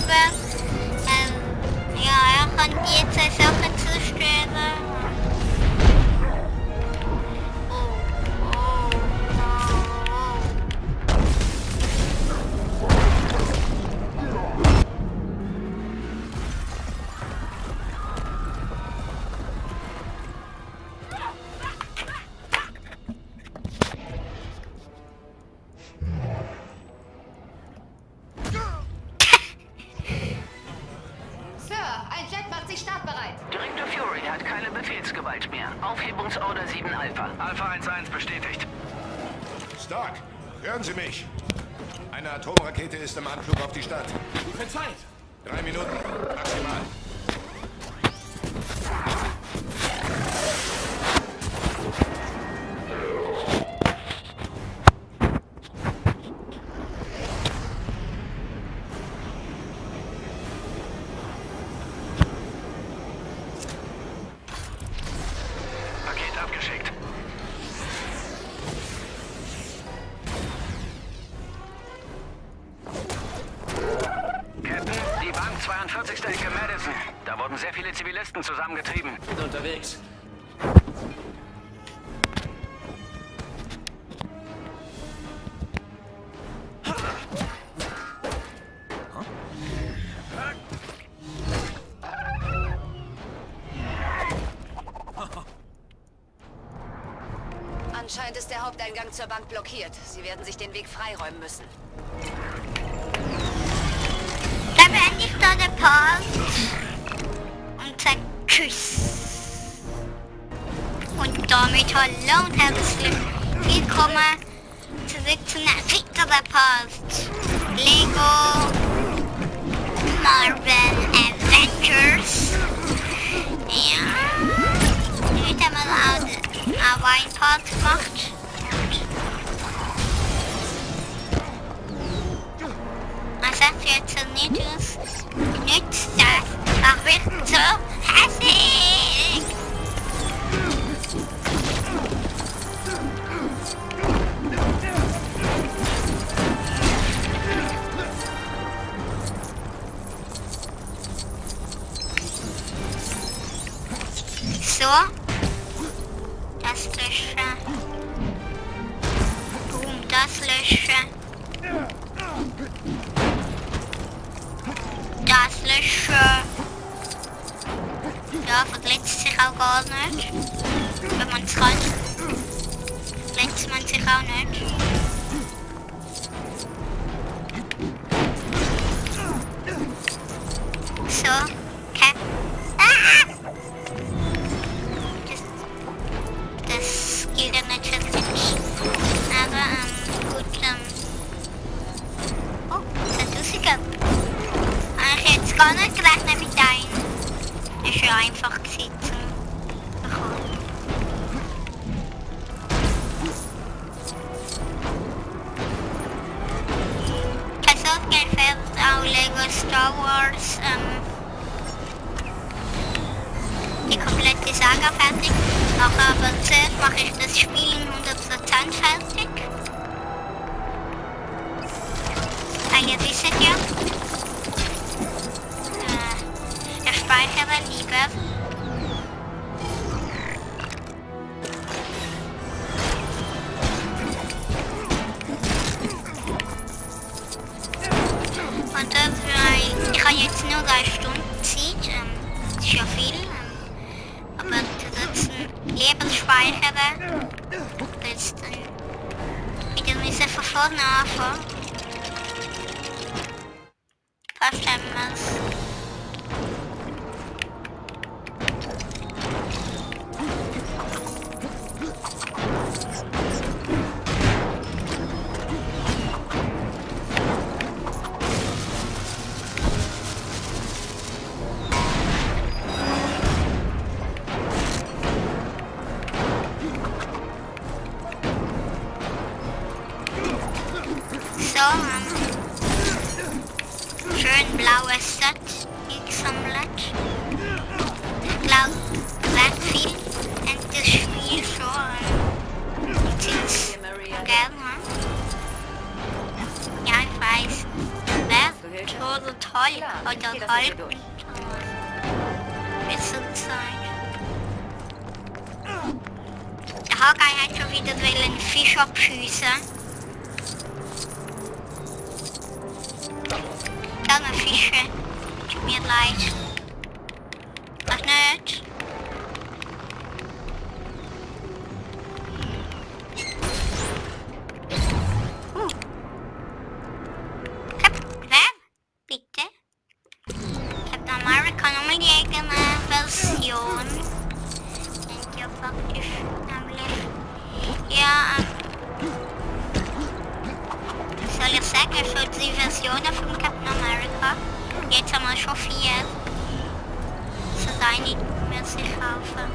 Zauber. Ja, er kann die zwei Sachen zerstören. Direktor Fury hat keine Befehlsgewalt mehr. Aufhebungsorder 7 Alpha. Alpha 1-1 bestätigt. Stark, hören Sie mich. Eine Atomrakete ist im Anflug auf die Stadt. Wie viel Zeit? 3 Minuten, maximal. Paket abgeschickt. Captain, die Bank 42. Ecke Madison. Da wurden sehr viele Zivilisten zusammengetrieben. Bin unterwegs. Anscheinend ist der Haupteingang zur Bank blockiert. Sie werden sich den Weg freiräumen müssen. Da beende ich da den Part und sage Tschüss. Und damit hallo und herzlich willkommen zurück zu einer weiteren Part. Lego Marvel Avengers. Ja, heute haben wir auch ein Part gemacht. Das hat jetzt nicht nützt das. Ach, wird so hässlich. So. Das löschen. Boom, das löschen. Das löschen. Ja, verletzt sich auch gar nicht. Wenn man es kann. Verletzt man sich auch nicht. So, okay. Ah! Das gilt ja nicht für mich. Aber, gut, oh, das ist lustig. Ich hätte gar nicht gerechnet mit einem. Das ist ja einfach gewesen zu bekommen. So gefällt auch Lego Star Wars, die komplette Saga fertig. Aber zuerst mache ich das Spiel in 100% fertig. Ihr wisst ja. Ich speichere lieber. Und ich habe jetzt nur 3 Stunden Zeit. Das ist ja viel. Aber trotzdem lieber speichern. Jetzt dann wieder müssen von vorne anfangen. Verstehen wir es. Schön blaues Set gesammelt. Ich glaube, recht viel in das Spiel schon. Gell, ne? Ja, ich weiß. Wer? oder Hulk oder Hulk und bis zur Zeit. Der Hawkeye hat schon wieder einen Fisch abschiessen. Kleine Fische, tut mir leid. Ach nicht. Jetzt haben wir schon 4. So sei nicht mehr sich kaufen.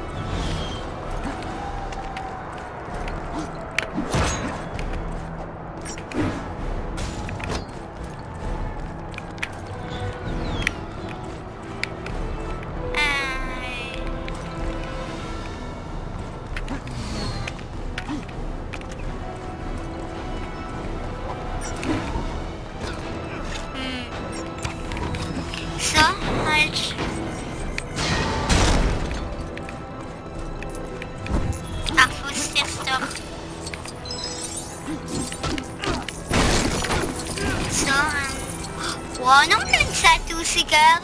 Wow, noch ein 2000er.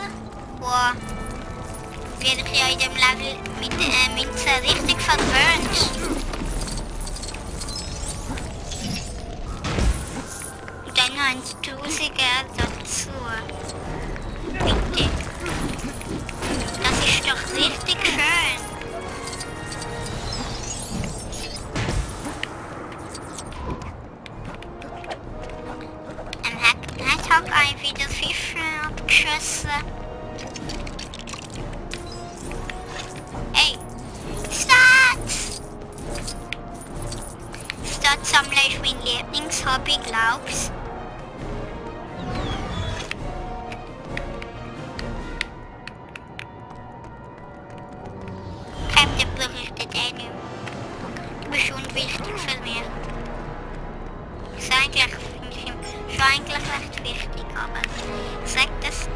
Wow. Werde ich ja in dem Level mit der Münze richtig verwöhnt. Und dann noch ein 1000er dazu. Bitte. Das ist doch richtig schön. Hawkeye wieder Fische abgeschossen. Ey, Stats! Stats sammle ich mein Lieblingshobby, glaub's. Captain berichtet nicht mehr. Du bist unwichtig für mich. Ist eigentlich recht wichtig, aber ich sag das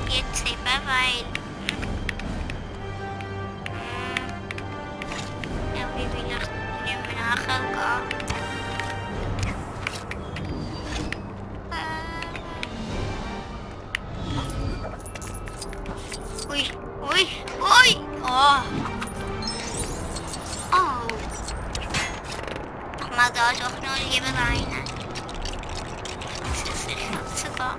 jetzt eben, weil ja, wie will ich nicht mehr nachher gehen? Ui, ui, ui! Oh! Oh! Mach mal da doch nur lieber rein. Sogar.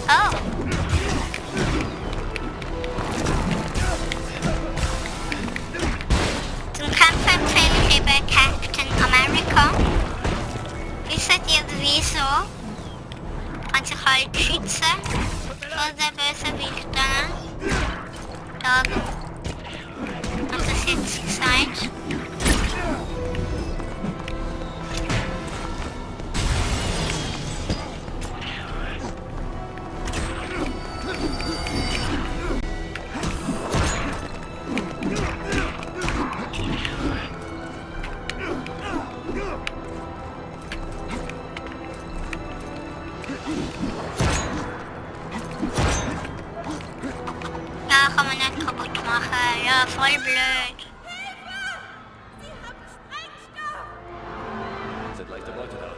Oh. Zum Kampf empfehle ich eben Captain America. Wisst ihr wieso? Kann sich halt schützen vor den Bösewichten. Darum hab das jetzt gesagt. Ja, kann man nicht kaputt machen. Ja, voll blöd. Sind leichte Beute da.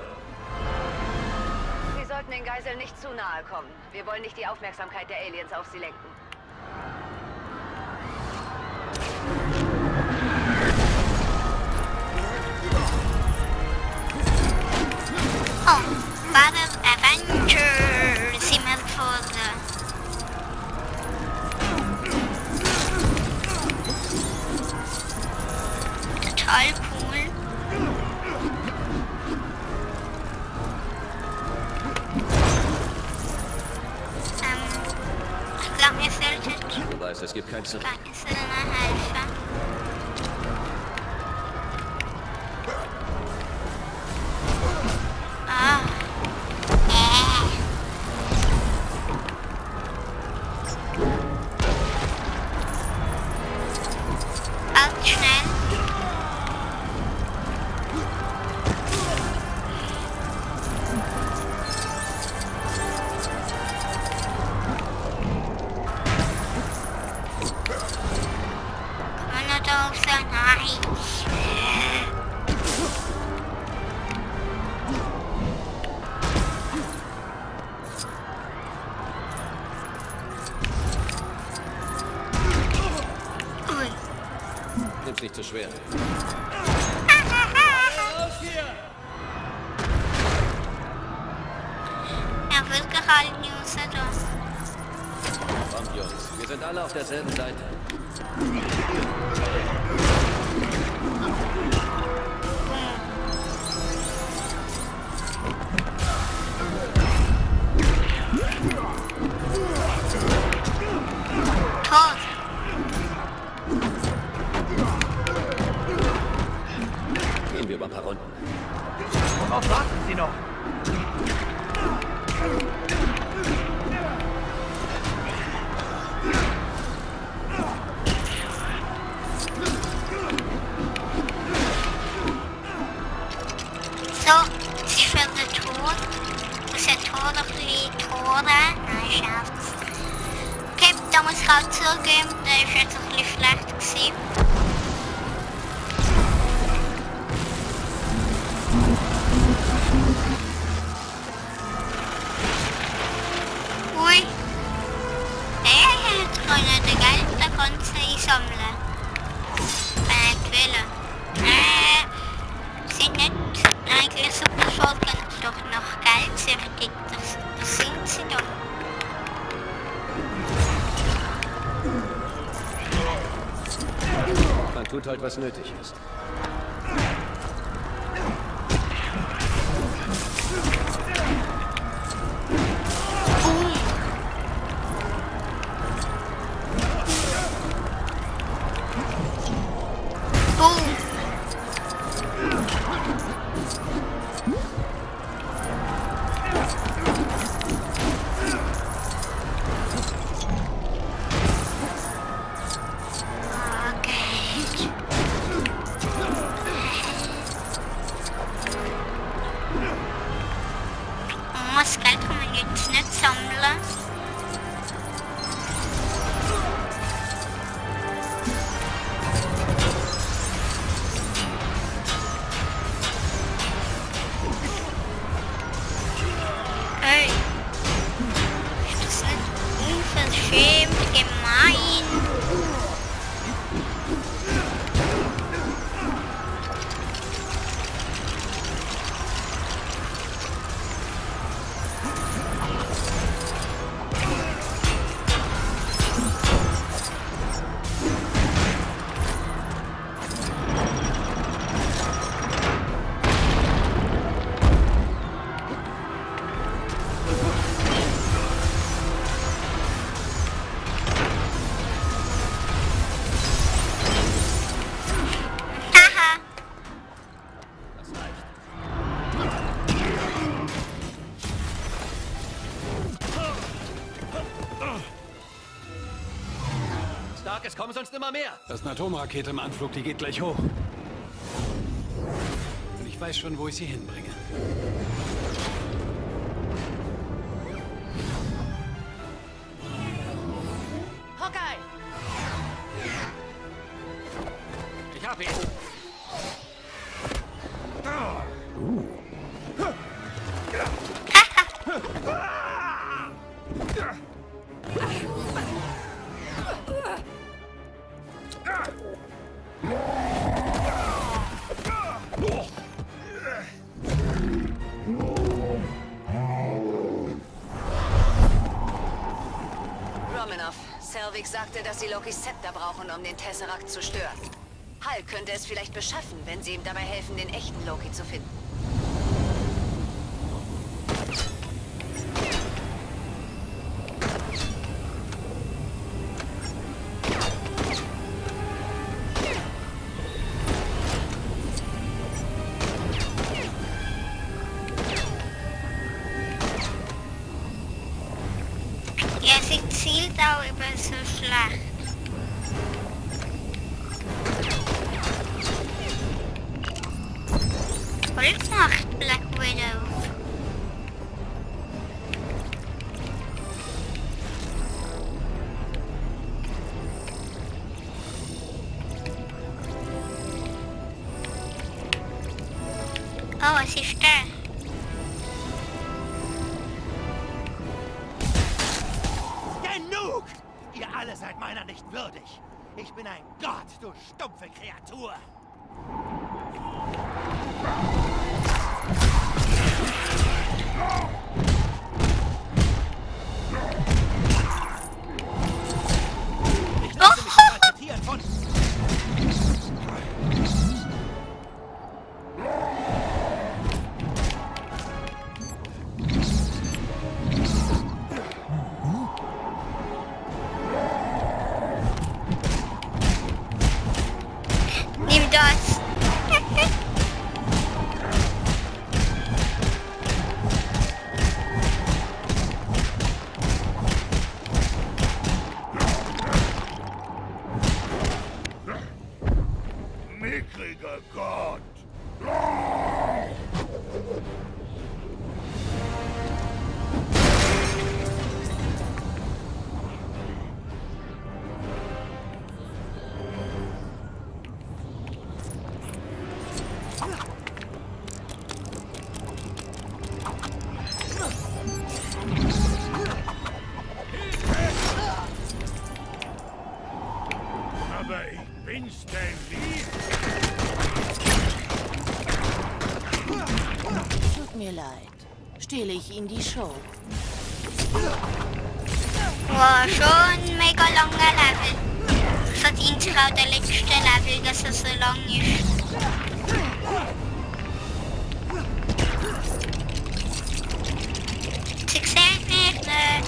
Sie sollten den Geiseln nicht zu nahe kommen. Wir wollen nicht die Aufmerksamkeit der Aliens auf sie lenken. Oh, war das Avenger? Sind wir vor der... Total cool. Ich glaube, ihr solltet... Du weißt, es gibt kein Zurück. Ihr solltet mir helfen. uns nicht zu schwer. Er wird gehalten, Jungs, Kommt, Jungs. Wir sind alle auf derselben Seite. Tot. Gehen wir über ein paar Runden. Worauf warten Sie noch? So, ich werde tot. Ist er tot oder die Tode? Nein, schafft's. Okay, da muss ich auch zugeben, der ist jetzt ein bisschen schlecht gewesen. Ui. Jetzt kann ich den Geld, da kannst du einsammeln. Wenn ich will. Sind nicht eigentlich Super Shotgun doch noch geldsüchtig. Das sind sie doch. Man tut halt, was nötig ist. Das Geld kann man jetzt nicht sammeln. Hey, ist das nicht unverschämt gemein? Stark, es kommen sonst immer mehr. Das ist eine Atomrakete im Anflug, die geht gleich hoch. Und ich weiß schon, wo ich sie hinbringe. Hawkeye! Ich hab ihn. Romanoff, Selvig sagte, dass sie Lokis Zepter brauchen, um den Tesseract zu stören. Hal könnte es vielleicht beschaffen, wenn sie ihm dabei helfen, den echten Loki zu finden. Ja, sie zielt auch immer so schlecht. Toll gemacht, Black Widow. Oh, was ist das? Genug! Ihr alle seid meiner nicht würdig. Ich bin ein Gott, du stumpfe Kreatur. Ich lasse mich malträtieren von... Nimm das. Mickriger Gott. Aber ich bin Stan Lee. Tut mir leid. Stehle ich Ihnen die Show. Wow, schon mega langer Level. Verdient sich auch der letzte Level, dass er so lang ist. Sie sieht mich nicht.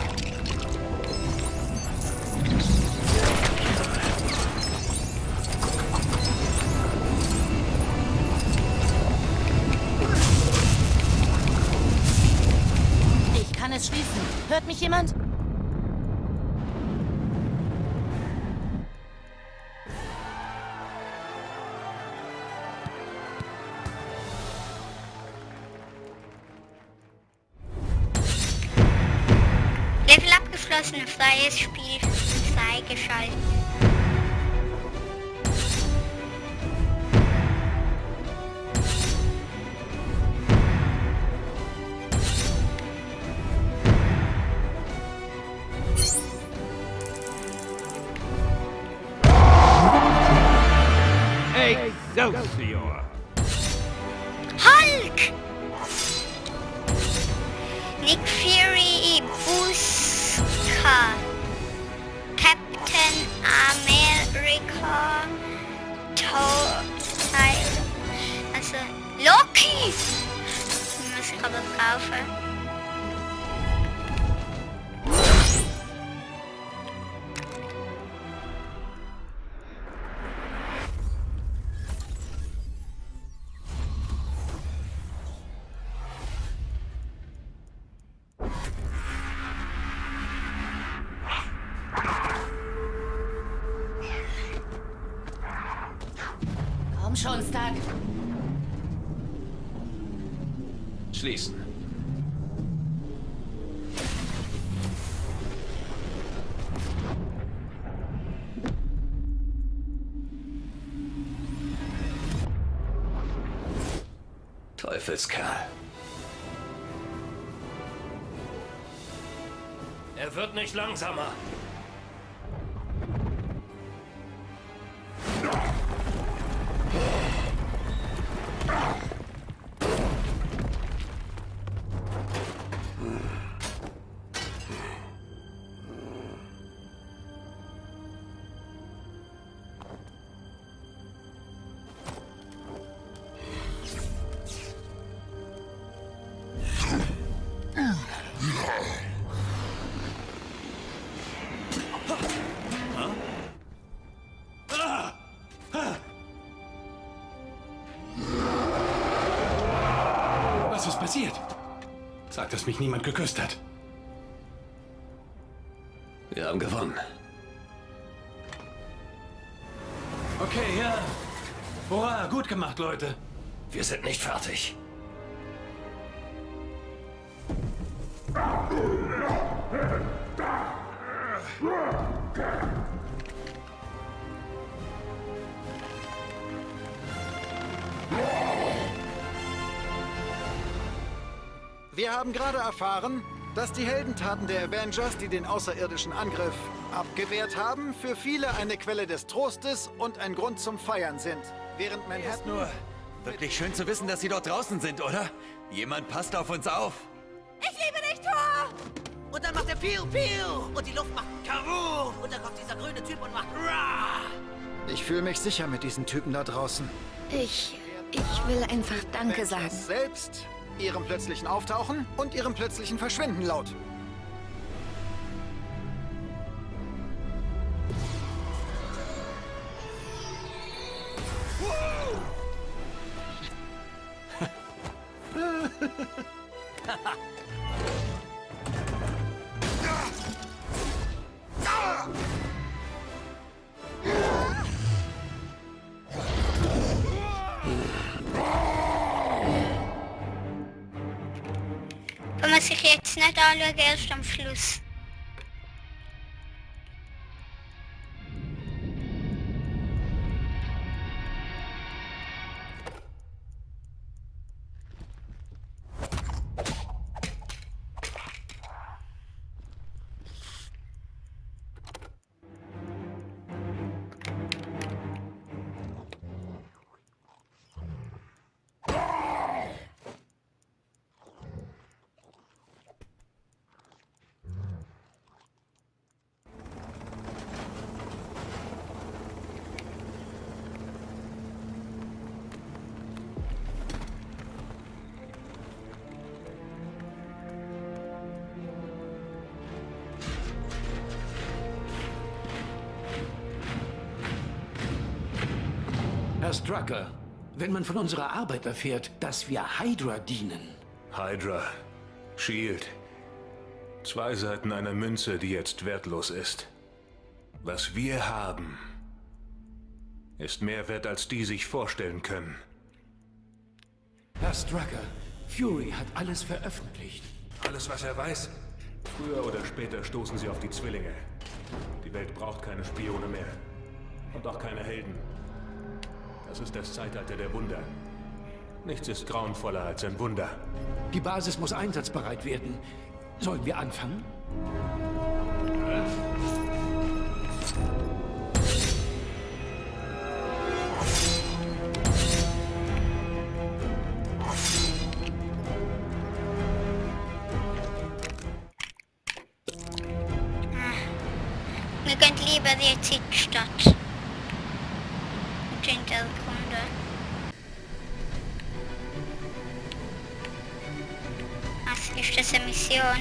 Ich kann es schließen. Hört mich jemand? Level abgeschlossen, freies Spiel freigeschaltet. Excelsior! Hulk! Nick Fury, Busca, Captain America, Thor, also Loki! Muss ich aber kaufen. Komm schon, Stark. Schließen. Teufelskerl. Er wird nicht langsamer. Was ist passiert? Sag, dass mich niemand geküsst hat. Wir haben gewonnen. Okay, ja. Hurra, gut gemacht, Leute. Wir sind nicht fertig. Wir haben gerade erfahren, dass die Heldentaten der Avengers, die den außerirdischen Angriff abgewehrt haben, für viele eine Quelle des Trostes und ein Grund zum Feiern sind. Während Manhattan... Nur wirklich schön zu wissen, dass Sie dort draußen sind, oder? Jemand passt auf uns auf. Ich liebe dich, Thor! Und dann macht er Piu Piu und die Luft macht Karu und dann kommt dieser grüne Typ und macht Ra! Ich fühle mich sicher mit diesen Typen da draußen. Ich will einfach Danke sagen. Selbst, ihrem plötzlichen Auftauchen und ihrem plötzlichen Verschwinden laut. Wenn man sich jetzt nicht anschaut, erst am Schluss. Herr Strucker, wenn man von unserer Arbeit erfährt, dass wir Hydra dienen. Hydra. Shield. Zwei Seiten einer Münze, die jetzt wertlos ist. Was wir haben, ist mehr wert, als die sich vorstellen können. Herr Strucker, Fury hat alles veröffentlicht. Alles, was er weiß? Früher oder später stoßen sie auf die Zwillinge. Die Welt braucht keine Spione mehr. Und auch keine Helden. Das ist das Zeitalter der Wunder. Nichts ist grauenvoller als ein Wunder. Die Basis muss einsatzbereit werden. Sollen wir anfangen? Wir gehen lieber jetzt in die Stadt. Hintergründe. Was ist das eine Mission?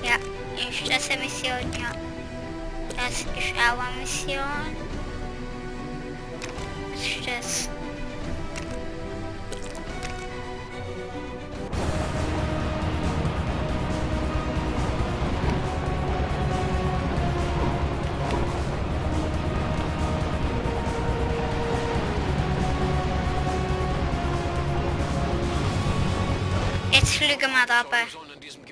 Ja, ist das eine Mission? Ja. Das ist auch eine Mission. Was ist das? Fliegen wir dabei.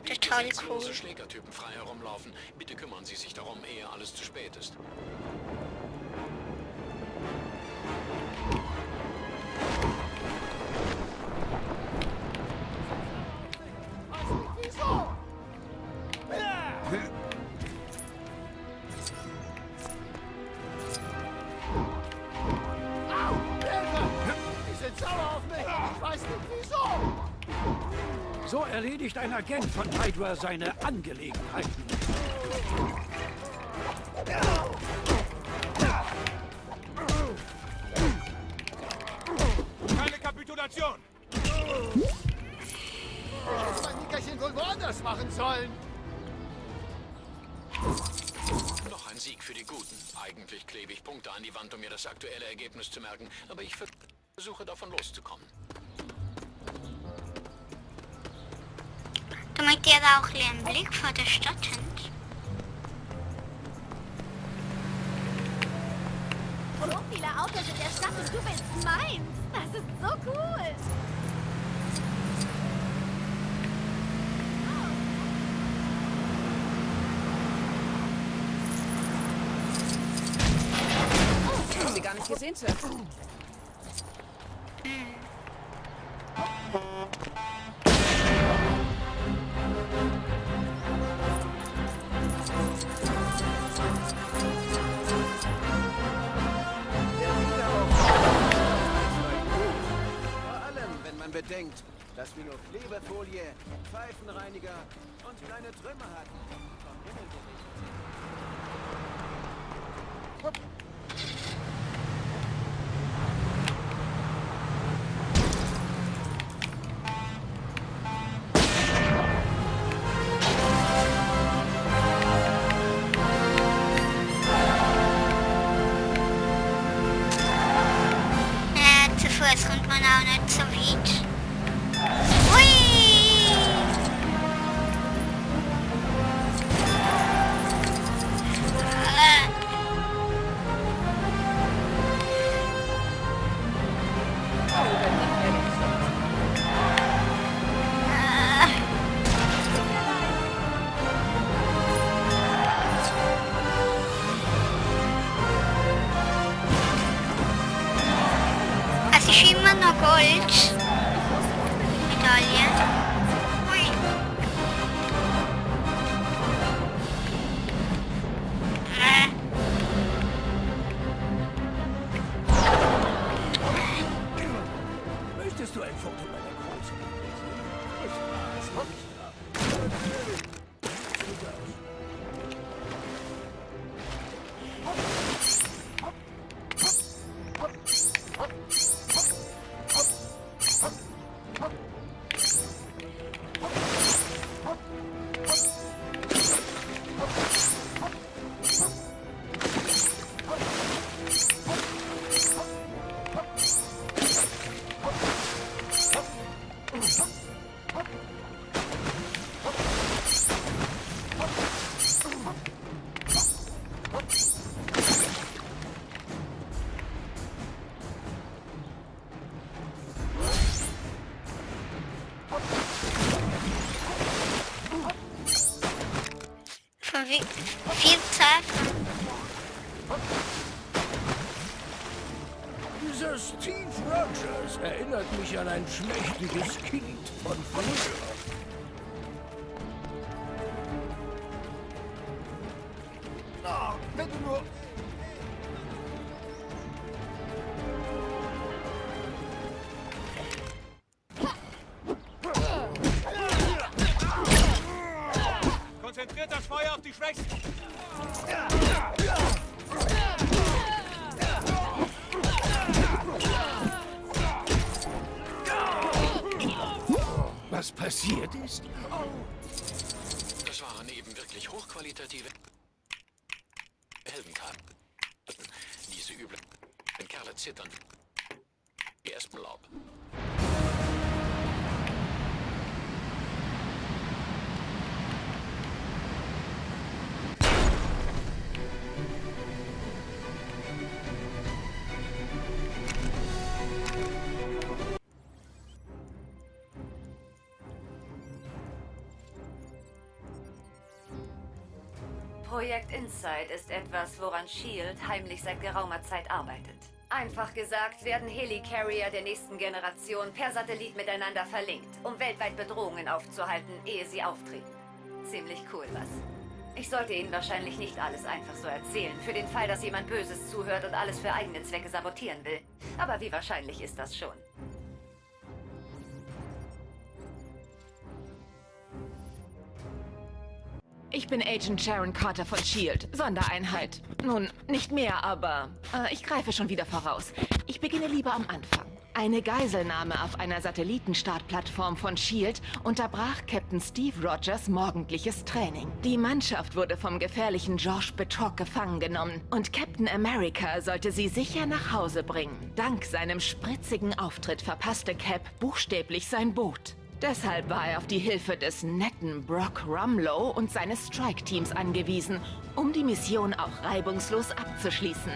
Total cool. Schlägertypen frei herumlaufen. Bitte kümmern Sie sich darum, ehe alles zu spät ist. Wieso? Au, Hilfe! Die sind sauer auf mich. Ich weiß nicht wieso. So erledigt ein Agent von Hydra seine Angelegenheiten. Keine Kapitulation! Ich hätte mein Nickerchen wohl woanders machen sollen. Noch ein Sieg für die Guten. Eigentlich klebe ich Punkte an die Wand, um mir das aktuelle Ergebnis zu merken, aber ich versuche davon loszukommen. Damit ihr da auch einen Blick vor der Stadt habt. So viele Autos in der Stadt und du willst meins. Das ist so cool. Ich habe sie gar nicht gesehen, Sir. bedenkt, dass wir nur Klebefolie, Pfeifenreiniger und kleine Trümmer hatten, die vom Himmel geregnet sind. Zu Fuß kommt man auch nicht so weit. Ui! Es ist immer noch Gold. Medaille. Ui. Möchtest du ein Foto meiner großen Liebe? Ich war's nicht. Viel Zeit. Dieser Steve Rogers erinnert mich an ein schmächtiges Kind von früher. Ah, wenn du nur... Konzentriert das Feuer auf die Schwächsten! Was passiert ist? Das waren eben wirklich hochqualitative Heldenkarten. Diese üblen Kerle zittern. Wie Espenlaub. Projekt Insight ist etwas, woran S.H.I.E.L.D. heimlich seit geraumer Zeit arbeitet. Einfach gesagt werden Helicarrier der nächsten Generation per Satellit miteinander verlinkt, um weltweit Bedrohungen aufzuhalten, ehe sie auftreten. Ziemlich cool, was? Ich sollte Ihnen wahrscheinlich nicht alles einfach so erzählen, für den Fall, dass jemand Böses zuhört und alles für eigene Zwecke sabotieren will. Aber wie wahrscheinlich ist das schon? Ich bin Agent Sharon Carter von S.H.I.E.L.D., Sondereinheit. Nun, nicht mehr, aber ich greife schon wieder voraus. Ich beginne lieber am Anfang. Eine Geiselnahme auf einer Satellitenstartplattform von S.H.I.E.L.D. unterbrach Captain Steve Rogers morgendliches Training. Die Mannschaft wurde vom gefährlichen Josh Betrock gefangen genommen und Captain America sollte sie sicher nach Hause bringen. Dank seinem spritzigen Auftritt verpasste Cap buchstäblich sein Boot. Deshalb war er auf die Hilfe des netten Brock Rumlow und seines Strike-Teams angewiesen, um die Mission auch reibungslos abzuschließen.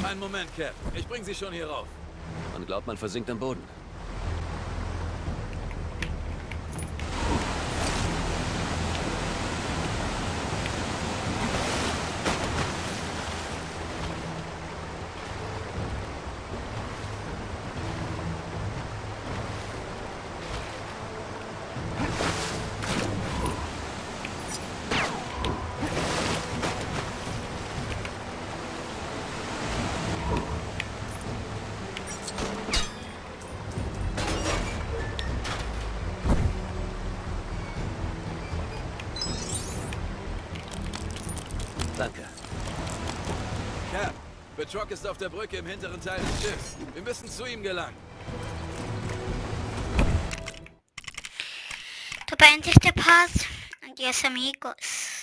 Einen Moment, Cap. Ich bring Sie schon hier rauf. Man glaubt, man versinkt am Boden. Danke. Cap, Batroc ist auf der Brücke im hinteren Teil des Schiffs. Wir müssen zu ihm gelangen. Da beendet sich der Part. Adios, amigos.